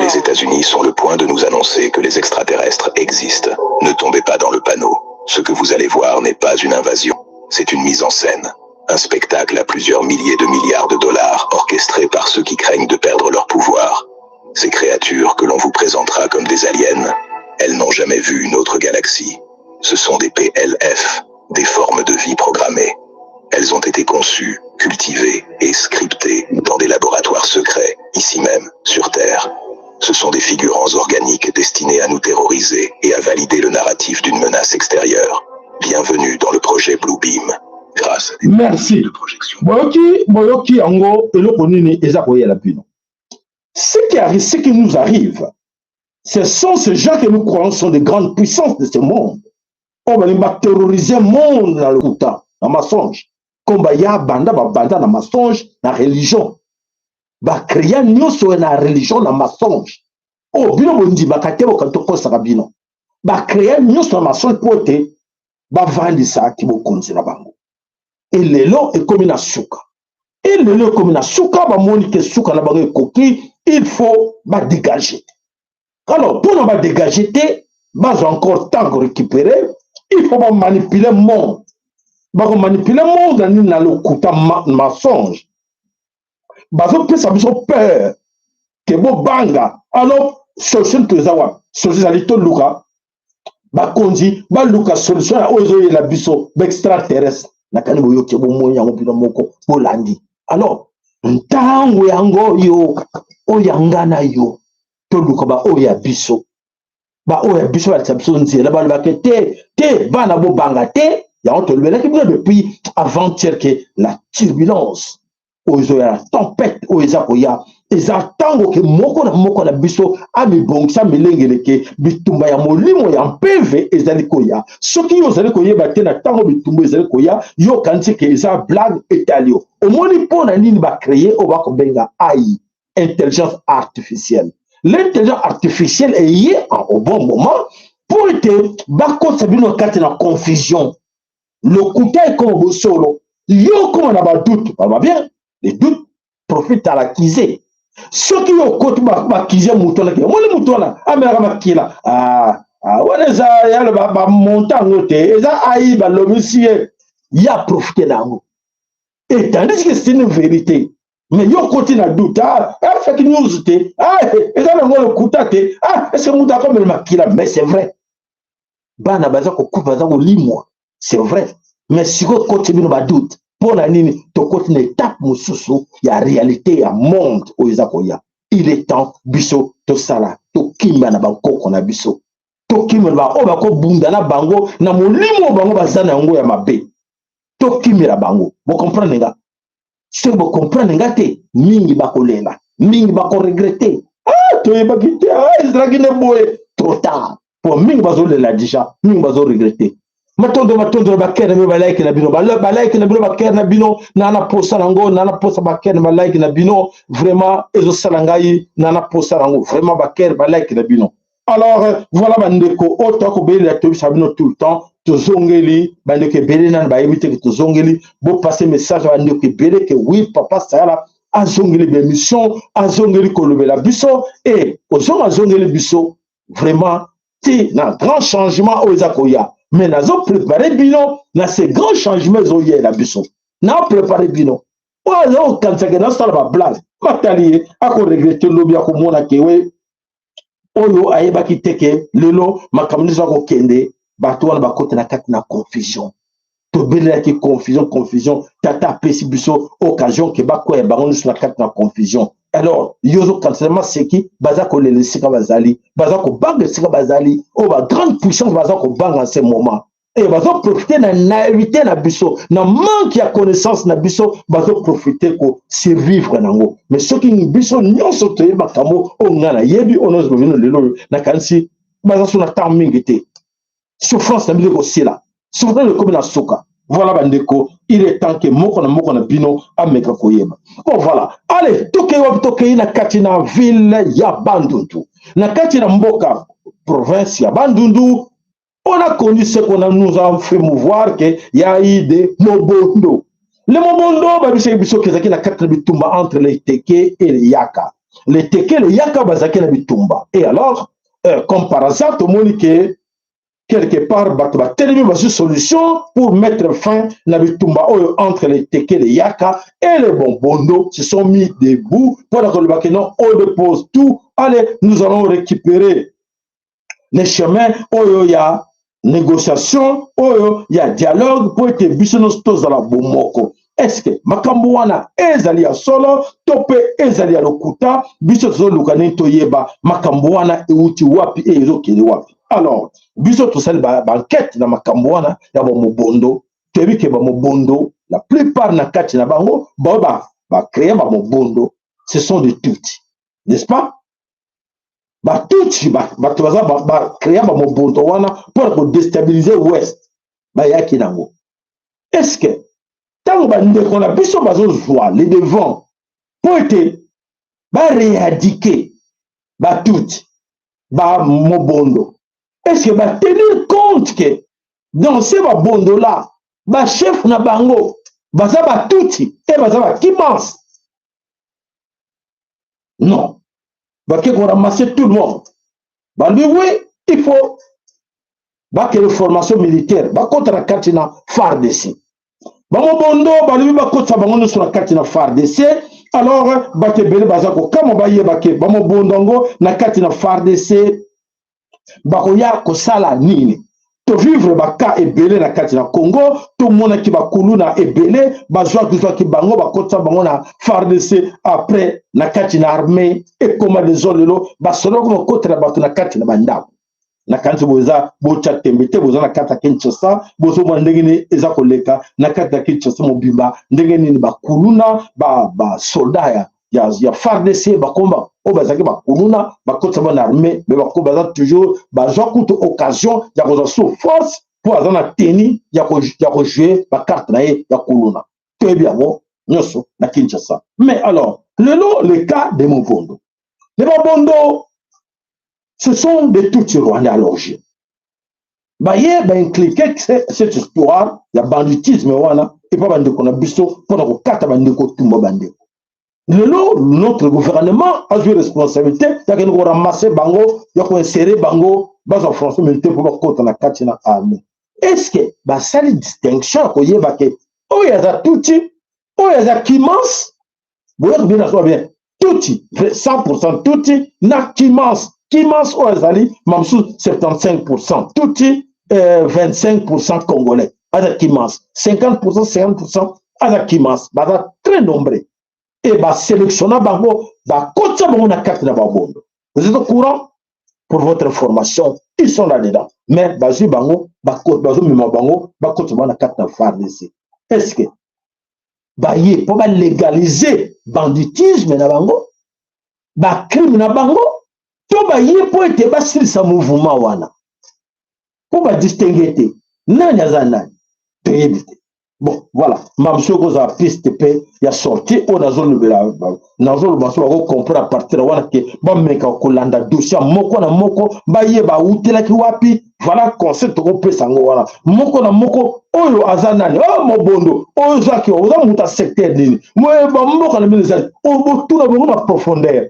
Les États-Unis sont le point de nous annoncer que les extraterrestres existent. Ne tombez pas dans le panneau. Ce que vous allez voir n'est pas une invasion. C'est une mise en scène. Un spectacle à plusieurs milliers de milliards de dollars orchestré par ceux qui craignent de perdre leur pouvoir. Ces créatures que l'on vous présentera comme des aliens, elles n'ont jamais vu une autre galaxie. Ce sont des PLF, des formes de vie programmées. Elles ont été conçues, cultivées et scriptées dans des laboratoires secrets, ici même, sur Terre. Ce sont des figurants organiques destinés à nous terroriser et à valider le narratif d'une menace extérieure. Bienvenue dans le projet Bluebeam. Grâce à des Merci. de projection. Boyoki, boyoki yango eloko nini eza koyela bino. Ce qui arrive, ce qui nous arrive, ce sont ces gens que nous croyons sont des grandes puissances de ce monde, oyo balingi baterroriser monde na lokuta, na mensonge. Comme baya banda, babanda na mensonge, na religion, bacréa nyonso na religion, na mensonge oyo bino bondimaka te, bokangi tokosaka bino. Bacréa nyonso na mensonge mpo ete bavandisaki bokonzi na bango. Elelo ekomi na suka, elelo ekomi na suka. Bamoni ke suka na bango ekoki, il faut badégage. Alors mpona badégage te, bazwa encore temps korécupérer, il faut bamanipuler monde. Bakomanipuler monde na nini? Na lokuta, mensonge. Bazopesa biso peur ke bobanga. Alors solution to eza wapi? Solution ezali toluka bakonzi, baluka solution ya oyo ezoyela biso, baextraterrestre. Nakani boyoki, bomoi yango bino moko bolandi. Alors ntango yango oyo, oyo ya nga na yo, toluka baoyo ya biso, baoyo ya biso balakisa biso nzela, balobaka te te, bana bobanga te. Yango tolobelaki bino depuis avant-hier ke la turbulence oyo ezoya, la tempête oyo eza koya, eza ntango ke moko na moko na biso amibongisa, milengele ke bitumba ya molimo ya mpeve ezali koya. Soki yo ozali koyeba te na ntango bitumba ezali koya, yo okanisi ke eza blague, etali yo. Omoni mpo na nini bacréer oyo bakobenga AI, intelligence artificielle? L'intelligence artificielle eye au bon moment mpo ete bakotisa bino kati na confusion. Lokuta ekoma bosolo, yo okoma na badoute. Baba bien, les doutes profite à l'accusé. Soki yo okoti baaccuse moto wana, omoni moto wana amelaka makila, ah, ah, wana eza yalo bamonta yango te, eza ai balobisi ye, ye aprofite na yango, et tandis que c'est une vérité. Mais yo okoti na doute, ah, ah, fake news te, ah, eza nango lokuta te, ah, est ce que moto akomela makila? Mais c'est vrai, bana baza kokufa, baza kolimwa, c'est vrai. Mais sikoyo ekoti bino badoute mpo na nini? Tokoti na etape mosusu ya réalité ya monde oyo eza koya. Il est temps biso tosala, tokimba na bankoko na biso, tokimela baoyo bakobunda na bango na molimo oyo bango baza na yango ya mabe, tokimela bango. Bocomprendre nga? Soki bocomprendre nga te, mingi bakolela, mingi bakoregrete. Ah, toyebaki te, ah, ezalaki nde boye. Trop tard, po mingi bazolela deja, mingi bazoregrete. Matondo, matondo na bakere na bino, balike na bino, balike na bino, bakere na bino. Na na posa nango, na na posa bakere na balike na bino. Vraiment ezosala ngai na na posa nango vraiment, bakere, balike na bino. Alors voilà, bandeko oyo tokobelela, toyebisa bino tout le temps, tozongeli. Bandeko ebele nani bayebi te ke tozongeli. Bopase message ya bandeko ebele ke oui, papa Sayala azongeli baémission, azongeli kolobela biso. E kozonga, azongeli biso vraiment ti na grand changement oyo eza koya. Mais nazoprépare bino na ce grand changement ezoyela biso. Na prépare bino, oyo aza kokanisaka nasala bablague, matali ye, akoregrete lobi, akomona kewe oyo ayebaki te ke lelo makambo nyonso akokende. Bato wana bakota na kati na confusion. Tobelelaki confusion, confusion. Tata apesi biso occasion ke bakwea bango nyonso na kati na confusion. Alors yo ozokanisela maseki, baza kolela esika bazali, baza kobanga esika bazali. Oyo bagrande puissance baza kobanga en ce moment e bazoprofite na naïveté na biso, na manque ya connaissance na biso, bazoprofite kosurvivre nango. Mais soki biso nyonso toyebi makambo oyo ngai nayebi, oyo nyonso bino lelo oyo, nakanisi baza so na temps mingi te, souffrance na biso ekosila, souffrance ekomi na suka. Voilà bandeko, il est temps ke moko na moko na bino ameka koyeba. Bon voilà, allez, tokei wapi? Tokei na kati na ville ya Bandundu, na kati na mboka province ya Bandundu. On a connu ce qu'on a nous a fait mouvoir que y a eu des Mobondo. Les Mobondo, babisaki biso kezaki na kati na bitumba entre les Teke et les Yaka. Les Teke, les Yaka bazaki na bitumba. Et alors, comme par hasard, tomoni ke quelque part bato batelemi, bazwi solution pour mettre fin na bitumba oyo entre les Teke et les Yaka, et les Mobondo se sont mis debout pour koloba ke non, on dépose tout, allez, nous allons récupérer les chemins oyo ya négociation, oyo ya dialogue, mpo ete biso nyonso tozala bomoko. Est-ce makambo wana ezali ya solo to mpe ezali ya lokuta? Biso tozoluka nini? Toyeba makambo wana euti wapi e ezokende wapi. Alors biso tosali baenquête ba na makambo wana ya bamobondo. Toyebi ke bamobondo, la plupart na kati na bango bao bacréer ba bamobondo, ce sont des Tutsi, n'est-ce pas? Batutsi, bato baza bacréa bamobondo wana mpona kodestabilize ouest, bayaki nango. Est ce que ntango bandeko na biso bazozwa le devant mpo ete baéradiquer batutsi bamobondo, est ce que batenir compte ke dans ce babondo là, bachef na bango baza batutsi e baza bakimans? Non, bake koramasser tout le monde, balobi oui, il faut bakende formation militaire, bakota na kati na FARDC. Bamobondo, balobi bakotisa bango nyonso na kati na FARDC. Alors bato ebele baza kokamwa, bayeba ke bamobondo yango na kati na FARDC bakoya kosala nini. Tovivre baka ebele na kati na Congo, tomonaki bakuluna ebele bazwaki bango, bakotisa bango na FARDC, après na kati na armée ekoma deso. Lelo basoloko bakotela bato na kati na bandako. Nakanisi boza botya tembe te, boza na kati ya Kinshasa, bozomona ndenge nini eza koleka na kati ya Kinshasa mobimba, ndenge nini bakuluna, basoldat ba ya FARDC bakomba oyo bazalaki bakuluna, bakotisa ba na armée. Mais bako baza toujours bazwa kutu occasion ya kozwa sous force mpo aza na teni ya kojouer bacarte na ye ya kuluna. Toyebi yango nyonso na Kinshasa. Mais alors lelo, le cas de Mobondo, les Babondo, ce sont des Tutsi rwandais à l'origine. Baye baimpliqué cette histoire ya banditisme wana epa bandeko na biso mpona kokata bandeko, tumba bandeko. Lelo notre gouvernement azwi responsabilité ya kende koramasser bango, ya koinsérer bango, bazwa formation militaire mpo bakota na kati na armée. Est ce que basali distinction ya koyeba ke oyo aza tutsi, oyo aza kimans? Boyoki bien, nasoba bien, Tutsi 100% Tutsi na Kimans. Kimans oyo azali mamosusu 75% Tutsi, 25% Congolais aza Kimans, 50% 50% aza Kimans. Baza très nombreux et basélectionna bango, bakotisa bango na kati na babondo. Vous êtes au courant? Pour votre information, ils sont là-dedans. Mais bazwi bango, bazomema bango, bakotisa bango na kati na FARDC. Est ce que baye mpo balégaliser banditisme na bango, bacrime na bango, to baye mpo ete basilisa mouvement wana, mpo badistingue te nani aza nani? Toyebi te. Bon, voilà, mamosu ekozala piste mpe ya sortie oyo nazolobela, nazoloba so bakocomprendre à partir wana ke bameka kolanda dossier moko na moko, bayeba awutelaki wapi. Voilà, conseil tokopesa yango wana, moko na moko oyo aza nani, oyo mobondo oyo ozwaki, oza moto ya secteur nini, bamboka na bino ezali, botuna bango na profondeur.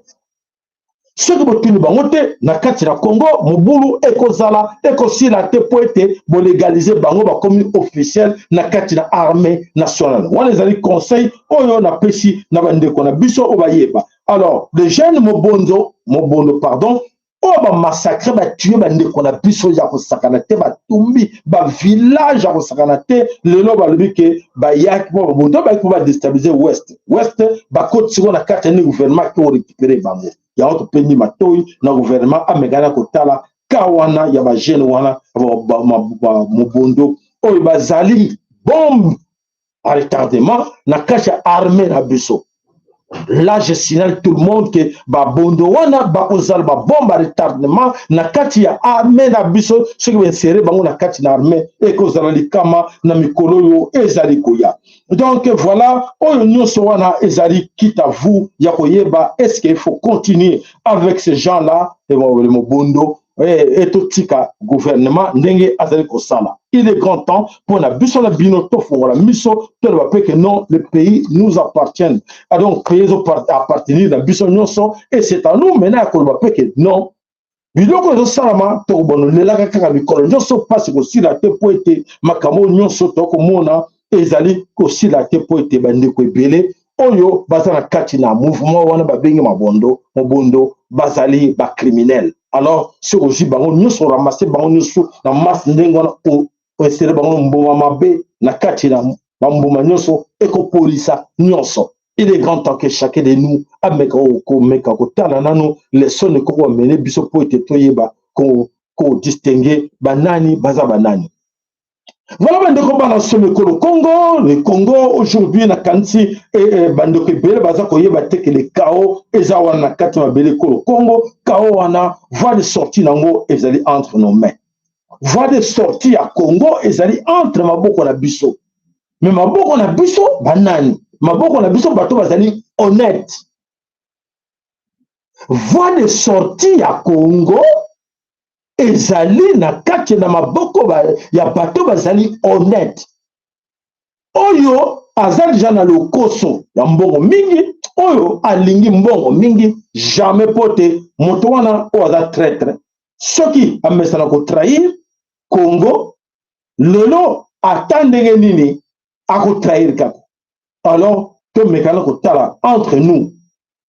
Soki botuni bango te, na kati na Congo mobulu ekozala, ekosila te, mpo ete bolégaliser bango, bakomi officiel na kati na armée nationale. Wana ezali conseil oyo napesi na bandeko na biso oyo bayeba. Alors, le jeune Mobonzo, Mobondo pardon, oyo bamassacre, batue bandeko na biso ya kosakana te, batumbi bavillage ya kosakana te. Lelo balobi ke bayaki mpo babondo, bayaki mpo badéstabiliser ouest. Ouest bakoti sikoyo na kati ya nini? Gouvernement ke orécupérer bango. Yango topendi matoi na gouvernement, amekana kotala ka wana ya bajeune wana mobondo oyo bazali bombe à retardement na kati ya armée na biso. Là, je signale tout le monde que babondo wana bakozala babombe à retardement na kati ya armée na biso. Soki bainsérer bango na kati na armée, ekozala likama na mikolo oyo ezali koya. Donc voilà, oyo nyonso wana ezali quitte à vous ya koyeba est-ce qu'il faut continuer avec ces gens là, le mobondo, etotika gouvernement ndenge azali kosala. Il est grand temps mpona biso na bino tofongola miso, toloba mpe ke non, le pays nous appartient. Ah, donc pays ezo appartenir na biso nyonso et c'est à nous maintenant ya koloba mpe ke non, biloko ezosalama, tokobonolelaka kaka mikolo nyonso, mpasi kosila te, mpo ete makambo nyonso tokomona ezali kosila te, mpo ete bandeko ebele oyo baza na kati na mouvement wana babengi mabondo, mobondo, bazali bacriminel. Alors soki ozwi bango nyonso, oramasse bango nyonso na masse ndenge wana, oinsérer bango mbuma mabe na kati na bambuma nyonso, ekopolisa nyonso. Il est grand temps que chacun de nous ameka komeka kotala nano leçon ekoko bamene biso, mpo ete toyeba kodistinguer banani baza banani. Voilà, bandeko bana somo ekolo Congo, le Congo aujourd'hui, nakanisi bandeko ebele baza koyeba te ke le chaos eza wana na kati ya mabele ekolo Congo. Chaos wana, voie de sortie nango ezali entre nos mains. Voie de sortie ya Congo ezali entre maboko na biso. Mais maboko na biso banani? Maboko na biso bato bazali honnête. Voie de sortie ya Congo ezali na kati na maboko ya bato bazali honnête. Oyo aza deja na lokoso ya mbongo mingi, oyo alingi mbongo mingi, jamais, po te moto wana oyo aza traître. Soki amesana kotrahir Congo lelo, ata ndenge nini, akotrahir kaka. Alors tomekana kotala entre nous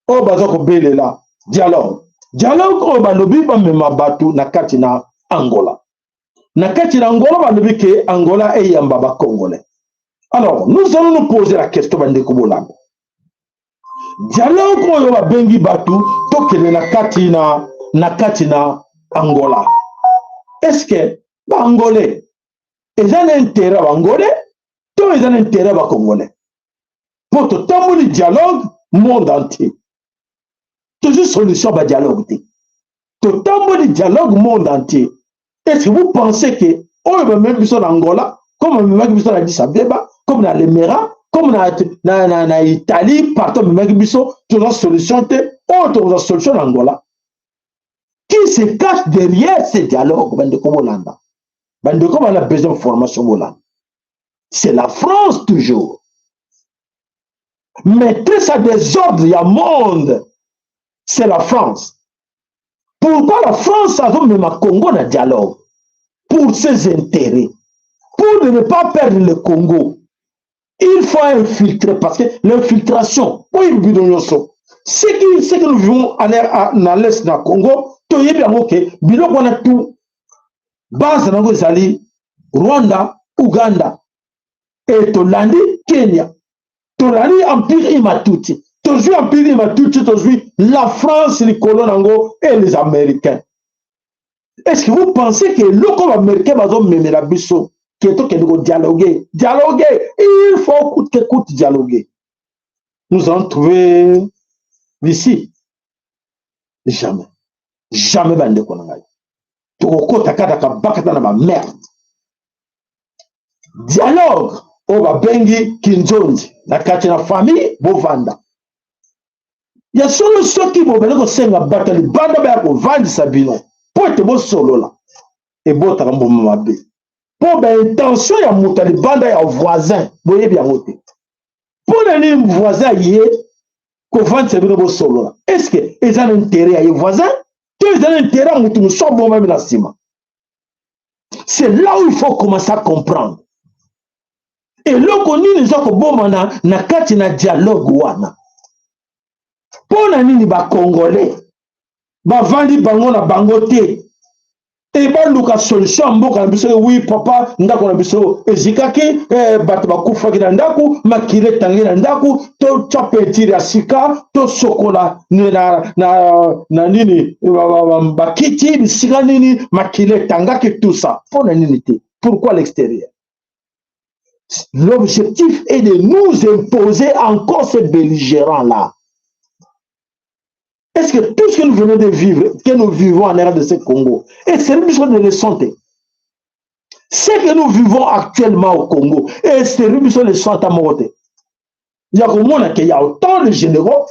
oyo baza kobelela dialogue, dialogue oyo balobi bamema bato na kati na Angola. Na kati na Angola, balobi ke Angola eyamba bacongolais. Alors nous allons nous poser la question, bandeko bolanda, dialogue oyo babengi bato tokende na kati na Angola, est ce que baangolais eza na intérêt ya baangolais to eza na intérêt ya bacongolais? Mpo totamboli dialogue monde entier, tozwi solution badialogue te. Totamboli dialogue monde entier, est ce que vous pensez que oyo bamemi biso na Angola, comme bamemaki biso na Addis Abeba, comme na Lemera, comme na Italie, partout bamemaki biso, tozwa solution te? Oyo tokozwa solution na Angola? Qui se cache derrière ce dialogue? Bandeko bolanda, bandeko bana besoin de formation, bolanda, c'est la France toujours, maîtresse à désordre ya monde, c'est la France. Pourquoi la France azomema Congo na dialogue? Pour ses intérêts, pour ne pas perdre le Congo. Il faut faut infiltrer parce que l'infiltration oyo bino nyonso ce qui ce que nous vivons na l'est na Congo toyebi yango ke biloko wana tout base nango ezali Rwanda, Uganda et tolandi Kenya, tolandi empire Imatuti, tozwi empire Imatuti, tozwi la France likolo nango et les Américains. Est-ce que vous pensez que eloko baaméricain bazomemela biso ke tokende kodialogue dialogue, il faut coûte que coûte dialoguer, nous allons trouver d'ici? Jamais, jamais. Bandeko na ngai, tokokota kaka kabakata na bamerde. Dialogue oyo babengi kinzonzi na kati na famille, bovanda ya solo. Soki bobandi kosenga bato ya libanda baya kovandisa bino mpo ete bosolola, ebotaka mbuma mabe, mpo baintention ya moto ya libanda, ya voisin, boyebi yango te. Mpo na nini voisin aye kovandisa bino bosolola? Est-ce eza na intérêt ya ye voisin to eza na intérêt ya moto mosusu abomami na nsima? C'est là où il faut commencer à comprendre eloko nini eza kobomana na kati na dialogue wana. Mpo na nini bacongolais bavandi bango na bango te e baluka solution ya mboka na biso? Oui papa, ndako na biso ezikaki, bato bakufaki na ndako, makili etangi na ndako, totya peinture ya sika, tosokola na nini, bakiti, bisika nini makili etangaki, tout ça. Mpo na nini te? Pourquoi l'extérieur? L'objectif est de nous imposer encore ces belligérants-là. Est-ce que tout ce que nous venons de vivre, que nous vivons en RDC Congo, et c'est une chose de leçon? Ce que nous vivons actuellement au Congo, et c'est une chose de leçon à mort. Il y a comme il y a autant de généraux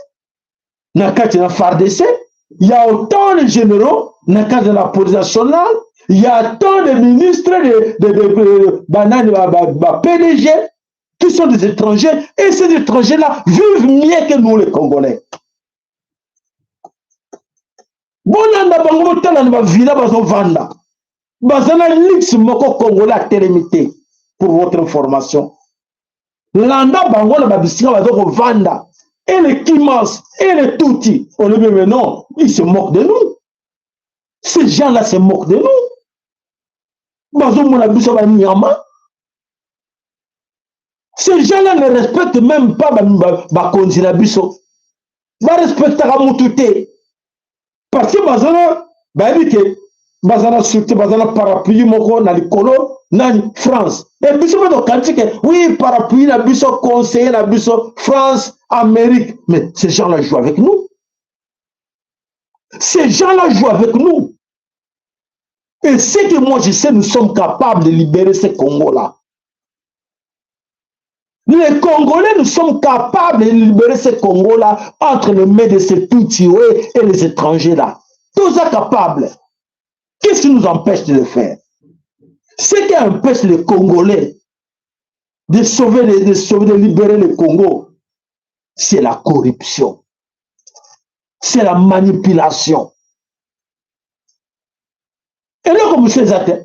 dans le cadre de la FARDC, il y a autant de généraux dans le cadre de la police nationale, il y a tant de ministres, de bananes, ba PDG, qui sont des étrangers, et ces étrangers-là vivent mieux que nous les Congolais. Bolanda bango, botala na bavilla bazovanda, baza na luxe moko congolais atelemi te. Pour votre information, landa bango na babisika baza kovanda, et les Kimans et les Tutsi, olobi: mais non, ils se moquent de nous, ces gens-là se moquent de nous, bazomona biso banyama. Ces gens-là ne respectent même pas bakonzi na biso, barespectaka mutu te, parce que baza bayebi ke baza na sûreté, baza na parapluie moko na likolo nani, France. E biso mpe tokanisi ke oui, parapluie na biso, conseiller na biso, France, Amérique. Mais ces gens-là jouent avec nous, ces gens-là jouent avec nous. Et ce que moi je sais, nous sommes capables de libérer ce Congo-là. Les Congolais, nous sommes capables de libérer ce Congo-là entre les mains de ces Tutsis et les étrangers-là. Tous ça capables. Qu'est-ce qui nous empêche de le faire? Ce qui empêche les Congolais de sauver, de libérer le Congo, c'est la corruption. C'est la manipulation. Eloko mosusu eza te.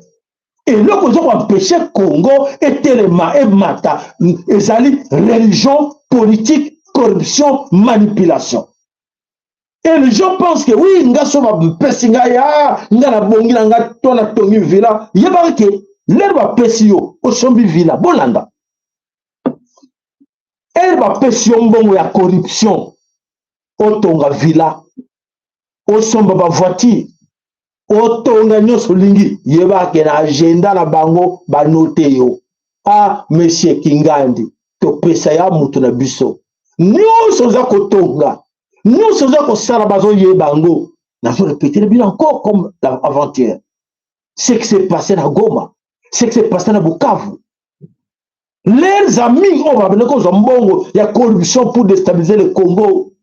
Eloko eza koempêche Congo etelema, emata, ezali religion, politique, corruption, manipulation. Et les gens pensent que oui, nga so bapesi ngai, ah, nga nabongi na nga to natongi villa. Yebaka ke lere bapesi yo, osombi villa. Bolanda, ere bapesi yo mbongo ya corruption, otonga villa, osomba bavoiture, otonga nyonso olingi, yebaka na agenda na bango banote yo: ah, monsieur Kingandi, topesa ya moto na biso. Nyonso oza kotonga, nyonso oza kosala, bazoyeba yango. Nazorépéter bino encore comme avant-hier, ce qui s'est passé na Goma, ce qui s'est passé na Bukavu. Leurs amis oyo babandi kozwa mbongo ya corruption pour déstabiliser le Congo,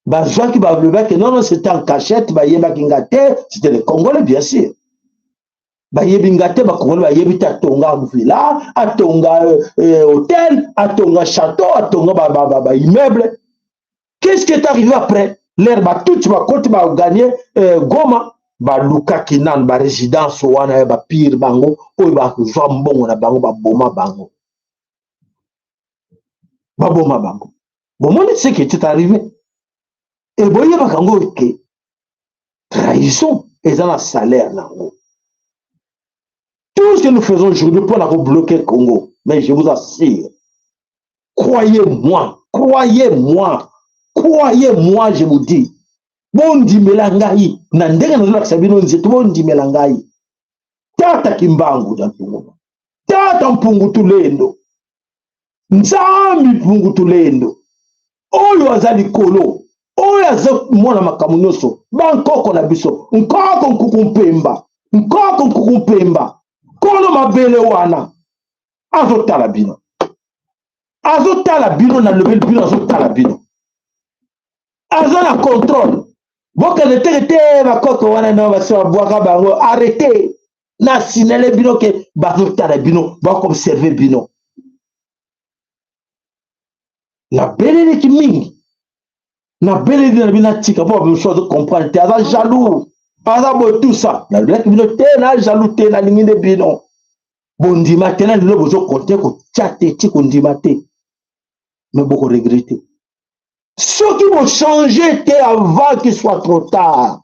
bazwaki, balobaki: non, non, c'était en cachette, bayebaki nga te. C'était les Congolais, bien sûr, bayebi nga te. Bacongolais bayebi te. Atonga villa, atonga hôtel, atonga château, atonga baimmeuble. Ba, ba, qu'est-ce qui est arrivé après? Lere batuti bakoti, baganye Goma, balukaki nanu barésidence wana ya bapire bango oyo bazwa mbongo na bango, baboma bango. Baboma bango. Bomoni ce qui est arrivé. Et boyebaka yango ke trahison eza na salaire na yango. Tout ce que nous faisons aujourd'hui pour la bloquer Congo, mais je vous assure, croyez-moi, croyez-moi, croyez-moi, je vous dis, bondimela ngai na ndenge nazolakisa bino nzete, bondimela ngai. Tata Kimbangu na Mpungu, Tata Mpungu Tulendo, Nzambi Mpungu Tulendo, oyo aza likolo, oyo aza mwana makambo nyonso, bankoko na biso, nkoko nkuku mpemba, nkoko nkuku mpemba, kolo mabele wana azotala bino, azotala bino, nalobeli bino, azotala bino, aza na contrôle. Bokende teke te bakoko wana no basi babwaka bango, arrete na sinele bino ke bazotala bino, bakoobserve bino. Nabeleleki mingi, nabeleli na bino, natika mpo bamosusu azo comprendre te, aza jaloux, aza boye tout ça. Nalobelaki bino te, na jaloux te, nalingi nde bino bondima te. Na lelo bozokonte kotya te ti kondima te, me bokoregrete soki bochange te avant qu'il soit trop tard.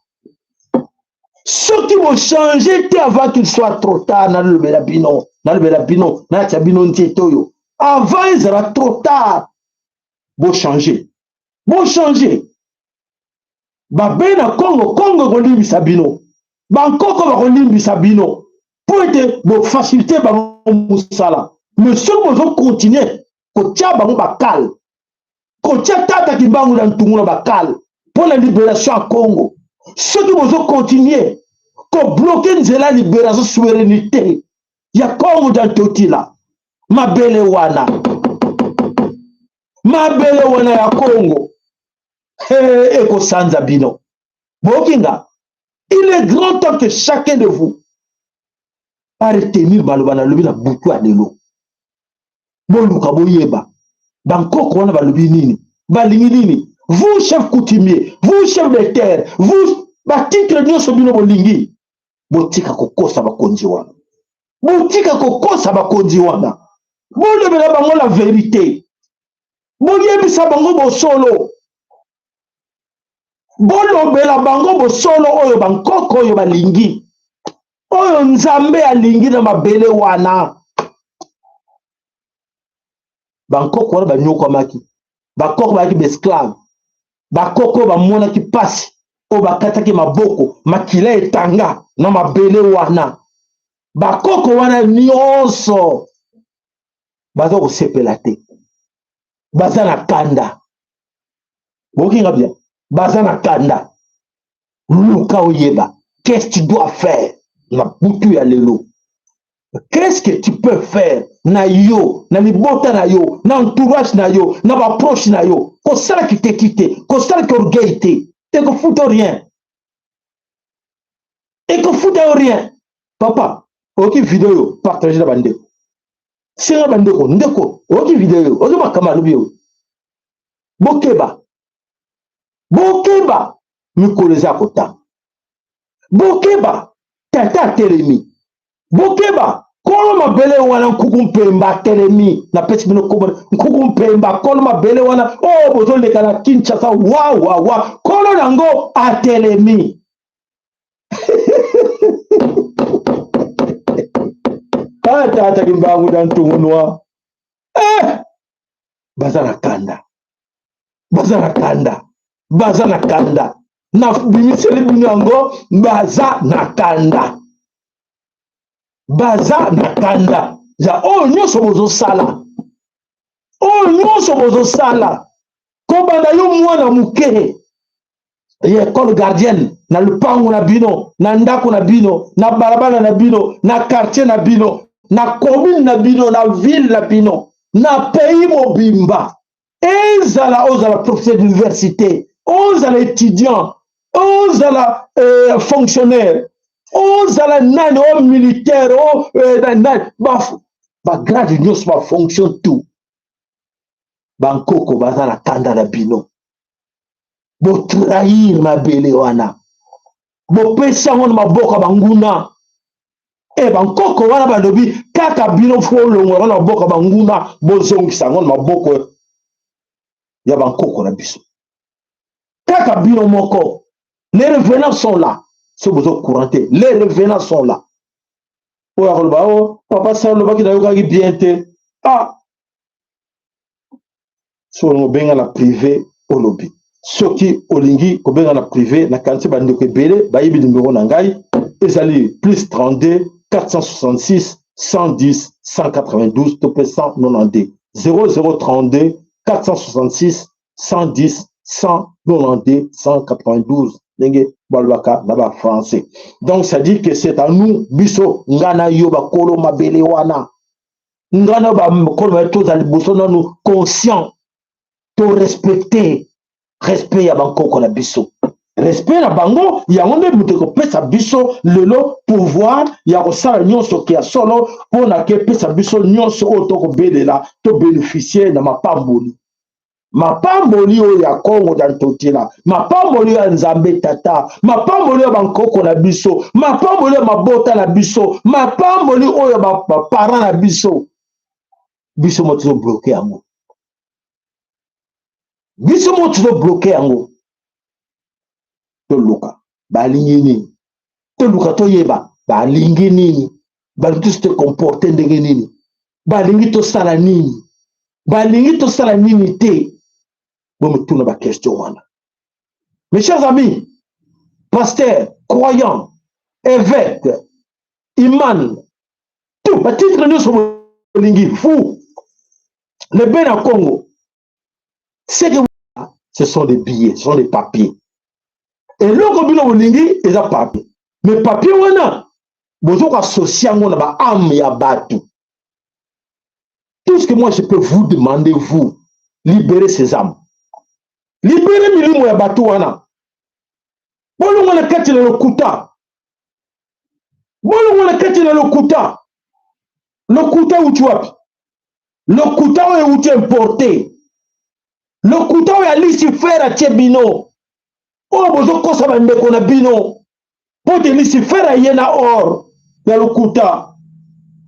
Soki bochange te avant qu'il soit trop tard, nalobela bino, nalobela bino, nalatya bino nzete oyo avant ezala trop tard. Bochange, bochange. Babe na Kongo, Kongo ekolimbisa bino, bankoko bakolimbisa bino mpo ete bofacilite bango mosala. Mais soki bozokontinue kotia bango bakale, kotia Tata Kimbangu na Ntungu na bakale mpo na libération ya Congo, soki bozokontinue kobloke nzela ya libération, souveraineté ya Congo da Ntotila, mabele wana, mabele wana ya Congo ekosanza bino. Boyoki nga, il est grand temps que chacun de vous a retenir maloba nalobi na butu ya lelo. Boluka boyeba bankoko wana balobi nini, balingi nini. Vous chef coutumier, vous chef de terre, vous batitre nyonso bino bolingi, botika kokosa bakonzi wana, botika kokosa bakonzi wana, bolobela bango la vérité, boyebisa bango bosolo, bolobela bango bosolo oyo bankoko oyo balingi, oyo Nzambe alingi na mabele wana. Bankoko wana banyokwamaki, bakoko bayaki baesclave, bakoko oyo bamonaki mpasi, oyo bakataki maboko, makila etanga na mabele wana. Bakoko wana nyonso baza kosepela te, baza na kanda. Bokinga bien, baza na kanda. Luka oyeba qu'est-ce que tu dois faire na butu ya lelo, qu'est-ce que tu peux faire na yo, na libota na yo, na entourage na yo, na baproche na yo. Kosala kiteki te, kosala ki orgueil te, ekofuta rien, ekofuta yo rien. Papa, oyoki video oyo, partage na bandeko, senga bandeko, ndeko oyoki video oyo, oyoki makambo alobi oyo, bokeba, bokeba, mikolo eza kotanga, bokeba, tata atelemi, bokeba, kolo mabele wana nkuku mpemba atelemi. Napesi bino kombo nkuku mpemba, kolo mabele wana oyo bozoleka na Kinshasa wa wa wa, kolo nango atelemi. Tata Kimbangu na Ntungunwa, eh! Baza na kanda, baza na kanda, baza na kanda. Nabimiseli bino yango, baza na kanda, baza na kanda ya oyo nyonso bozosala, oyo nyonso bozosala. Kobanda yo mwana moke ya école gardienne na lupango na bino, na ndako na bino, na balabala na bino, na quartier na bino, na commune na bino, na ville na bino, na pays mobimba, ezala ozala professeur d'université, ozala étudiant, ozala fonctionnaire, ozala nani, o militaire, o nani, bagrade nyonso, bafonction tout, bankoko baza na kanda na bino. Botrahir mabele wana, bopesi yango na maboko ya banguna. E bankoko wana balobi kaka bino fo olongola yango na maboko ya banguna, bozongisa yango na maboko. ya bankoko na biso. Kaka bino moko. Les revenants sont là. Soki bozo courant te, les revenants sont là. Oyo akoloba o oh, papa sa olobaki nayokaki bien te. Ah, soki olingi obenga na prive olobi. Soki olingi kobenga na prive, nakanisi bandeko ebele bayebi numero na ngai, ezali plus 32 466 110 192 to mpe 192 0032 466 110 192 192 ndenge balobaka na ba français. Donc ça dit que c'est à nous, biso nga na yo bakolo mabele wana, nga na bakolo mabele tozala liboso nanu conscient, to respecter respect ya bankoko na biso, respect na bango yango nde moto ekopesa biso lelo pouvoir ya kosala nyonso ke ya solo mpo na ke epesa biso nyonso oyo tokobelela, tobénéficie na mapamboli, mapamboli oyo ya Kongo ya Ntotila, mapamboli oyo ya Nzambe Tata, mapamboli oyo ya bankoko na biso, mapamboli oyo ya mabota na biso, mapamboli oyo ya baparent na biso. Biso mo tozobloke yango, biso mo tozobloke yango. Toluka balingi nini, toluka toyeba balingi nini, balingi tosi te comporte ndenge nini, balingi tosala nini, balingi tosala nini te. Bomituna baquestion wana. Mes chers amis, pasteurs, croyants, évêques, imam, tout batitre nyonso bolingi, vous le Bena Congo, ce que ce sont des billets, ce sont des papiers. Eloko bino bolingi eza papier, mais papier wana bozo koassocie yango na baâme ya bato. Tout ce que moi je peux vous demander, vous libérez ces âmes, libérez milimo ya bato wana, bolongwa na kati na lokuta, bolongwa na kati na lokuta. Lokuta euti wapi? Lokuta oyo euti importe, lokuta oyo ya Lucifer atie bino, oyo bozokosa bandeko na bino, mpo te Lucifer aye na or ya lokuta,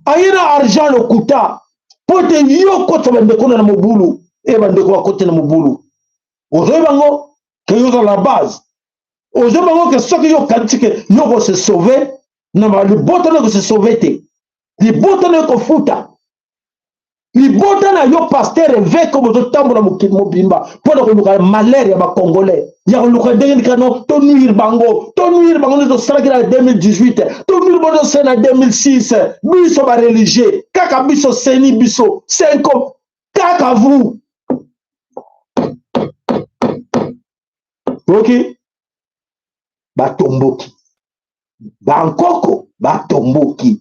aye na argent lokuta, mpo te yo kotisa bandeko na mobulu, e bandeko bakoti na mobulu. Ozoyi bango ke yo oza na base, ozoyi bango ke soki yo okanisi ke yo kose sauve na libota na kose sauve te, libota na yo kofuta libota na yo. Pasteur, évêque, bozotambola mokili mobimba mpo na koluka malheur ya bacongolais, ya koluka ndenge nikano tonuire bango, tonuire bango nde tosalaki na 2018, tonuire bango tosali na 2006. Biso bareligieux kaka biso seni, biso cinco kaka vous oki batomboki, bankoko batomboki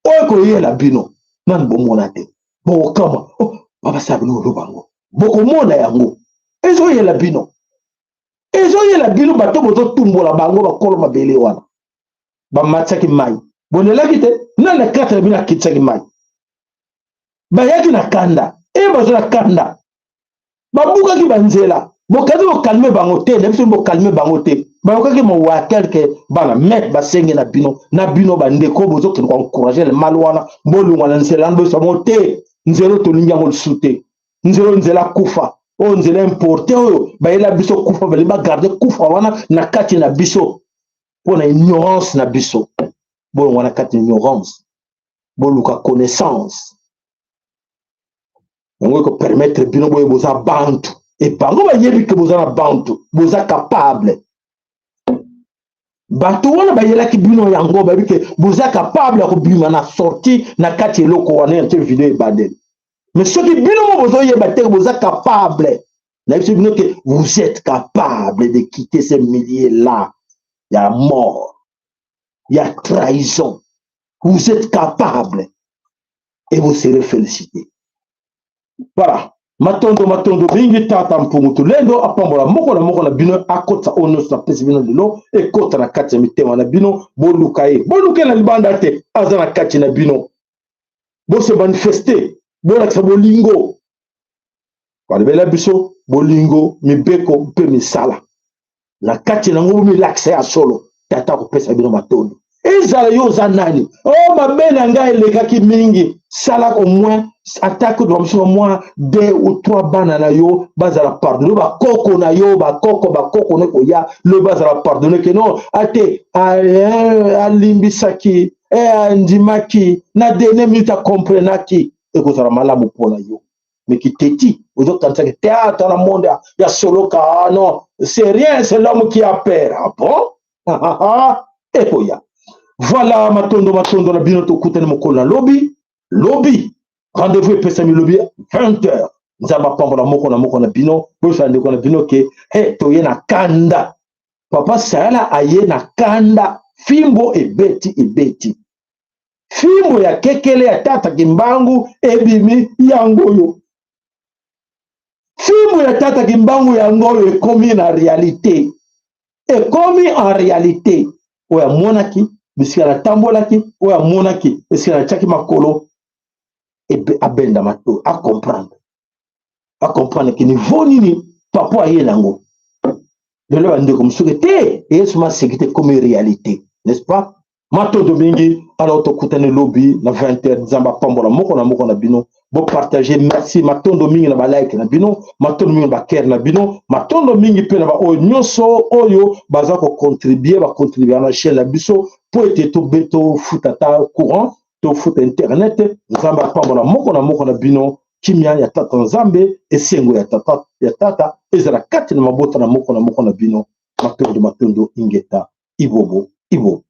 oyo koyela bino nanu bomona te, bokokama oh, babasala bino oloba yango, bokomona yango ezoyela bino, ezoyela bino. Bato bozotumbola bango bakolo mabele wana bamatisaki mai, bolelaki te. Nani na kati na bino akitisaki mai? Bayaki na kanda, e baza na kanda, babukaki banzela, bokandi bokalme bango te, na biso bokalme bango te, bayokaki mawa quelque bana met basenge na bino, na bino bandeko bozokende koencourage le mal wana. Bolongwa na nzela wana, boyesa bango te nzela oyo tolingi yango lisusu te, nzela oyo nzela kufa, oyo nzela importe oyo bayela biso kufa, balingi bagarde kufa wana na kati na biso mpo na ignorance na biso. Bolongwa na kati na ignorance, boluka connaissance, yango ekopermettre bino boye boza bantu, e bango bayebi ke boza na bantu, boza capable. Bato wana bayelaki bino yango, bayebi ke boza capable ya kobima na sortie na kati eloko wana ya te video ebandeli. Mais soki bino mo bozoyeba te boza capable, nayebisi bino ke vous êtes capable de quitter ce milieu là ya mort, ya trahison. Vous êtes capable et vous serez félicité. Voilà. Matondo, matondo mingi. Tata Mpungu Tulendo apambola moko na moko na bino, akotisa oyo nyonso napesi bino lelo ekota na kati ya mitema na bino. Boluka ye, boluka ye na libanda te, aza na kati na bino. Bose manifeste, bolakisa bolingo. Balobela biso bolingo, mibeko mpe misala na kati nango, bomilakisa ya solo. Tata akopesa bino matondo. Ezala yo oza nani, o oh, mabe na ngai elekaki mingi. Sala au moins ata kutu bamosusu mwa deux ou trois bana na yo bazala pardonne, bakoko na yo, bakoko bakoko ne koya lobi bazala pardonne ke non ate alimbisaki, andimaki na dernière minute, akomprenaki, ekozala malamu mpo na yo. Mais kiteti ozokanisaki théâtre na monde ya soloka, ah non, c'est rien, c'est l'homme qui a peur. Ah bon, ekoya. Voilà, matondo matondo na bino. Tokutani mokolo na lobi. Lobi rendez-vous epesami lobi 20 heures. Nzambe apambola moko na moko na bino. Boyebisa ndeko na bino ke he toye na kanda, papa Sayala aye na kanda, fimbo ebeti ebeti, fimbo ya kekele ya tata Kimbangu ebimi yango oyo, fimbo ya tata Kimbangu yango oyo ekomi na réalité, ekomi en réalité. Oyo amonaki bisika natambolaki, oyo amonaki esika natiaki makolo, abenda mato, acomprendre, acomprendre ke niveau nini papa aye nango lelo. Bandeko mosuki te, eyesuma sécurité ekomi réalité, n'est-ce pas? Matondo mingi. Alors tokutani lobi na 20 heures. Nzambe apambola moko na moko na bino. Bopartage. Merci, matondo mingi na balike na bino, matondo mingi na bacœur na bino, matondo mingi mpe na baoyo nyonso oyo baza kocontribue, bacontribue na chaîne na biso mpo ete tobe tofuta ta courant, tofuta internet. Nzambe apambola moko na moko na bino. Kimia ya tata Nzambe, esengo ya tata, ya tata ezala kati na mabota na moko na moko na bino. Matondo matondo, ingeta, ibobo ibobo.